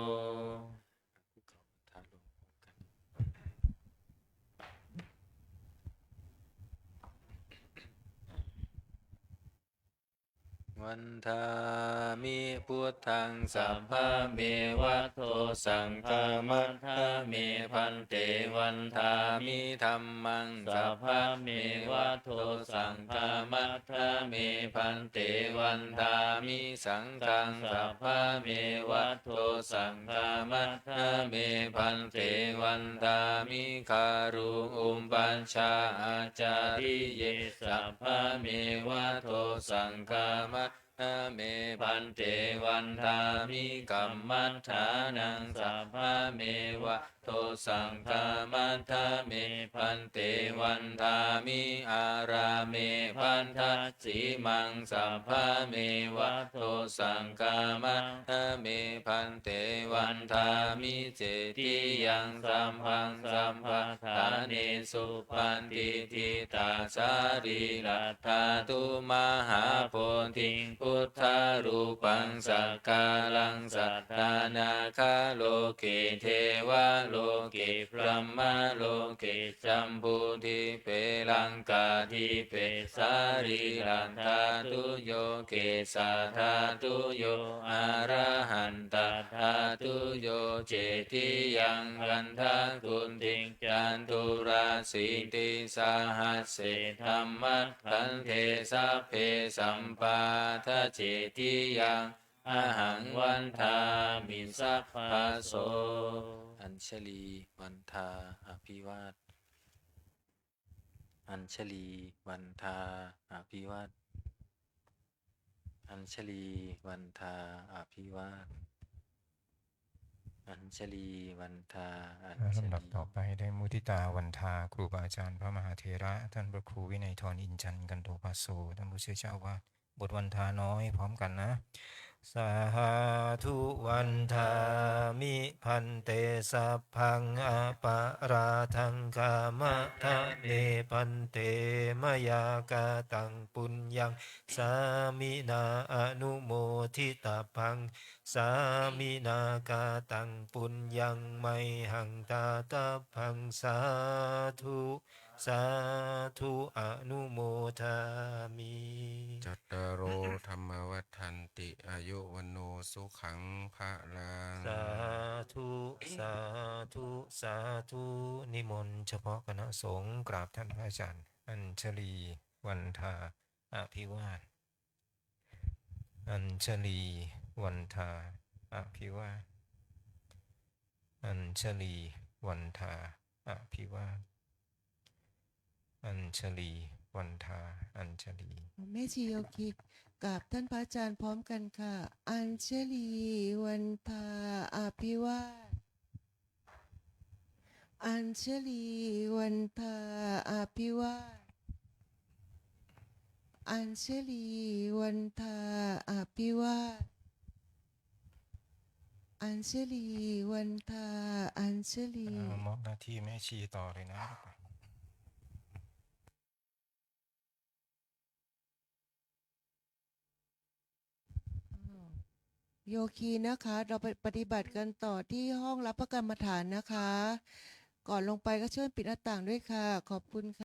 Vandāmi buddhaṃ sabbameva dosaṃ khamatha me bhante. Vandāmi dhammaṃ sabbameva dosaṃ khamatha me bhante. Vandāmi saṅghaṃ sabbameva dosaṃ khamatha me bhante. Vandāmi guru upajjhā ācariyesa sabbameva dosaṃ khamatha me bhante. Vandāmi kammaṭṭhānaṃ sabbameva dosaṃ khamatha me bhante. Vandāmi ārāme bhaddasimaṃ sabbameva dosaṃ khamatha me bhante. Vandāmi cetiyaṃ sabbaṃ sabbaṭṭhānesu patiṭṭhitā sarīradhātu mahābodhiṃ buddharūpaṃ sakkāraṃ saddha nāgaloke devaloke brahmaloke jambudīpe laṅkādīpe sarīradhātuyo kesādhātuyo arahantadhātuyo. Cetiyaṃ gandhakuṭiṃ caturāsītisahasсе dhammakkhandhe sabbe sampādacetiyaṃ ahaṃ vandāmi sabbaso. Añjalī vandā abhivād. Añjalī vandā abhivād. Añjalī vandā abhivād. Añjali Vandā ลำดับ Añjali. ต่อไปได้มุทิตาวันทา ครูบาอาจารย์พระมหาเถระ ท่านพระครูวินัยทร อินจันทร์ กันโตภาโส ท่านผู้ช่วยเจ้าอาวาส บทวันทาน้อยพร้อมกันนะ Sādhu vandāmi bhante, sabbaṃ aparādhaṃ khamatha me bhante, mayā kataṃ puññaṃ sāminā anumoditabbaṃ, sāminā kataṃ puññaṃ mayhaṃ dātabbaṃ, sādhu sādhu anumodāmi. Cattāro dhammā vaḍḍhanti, āyu vaṇṇo sukhaṃ balaṃ. Sādhu sādhu sādhu นิมนต์เฉพาะคณะสงฆ์กราบท่านพระอาจารย์ Añjali Vandā Abhivāda. Añjali Vandā Abhivāda. Añjali Vandā Abhivāda. Añjali Vandā Añjali. แม่ชีโยคีกราบท่านพระอาจารย์พร้อมกันค่ะ Añjali Vandā Abhivāda. Añjali Vandā Abhivāda. Añjali Vandā Abhivāda. Añjali Vandā Añjali. อ่ามอบหน้าที่แม่ชีต่อเลยนะ โยคีนะคะ เราไปปฏิบัติกันต่อที่ห้องรับพระกรรมฐานนะคะ ก่อนลงไปก็ช่วยปิดหน้าต่างด้วยค่ะ ขอบคุณค่ะ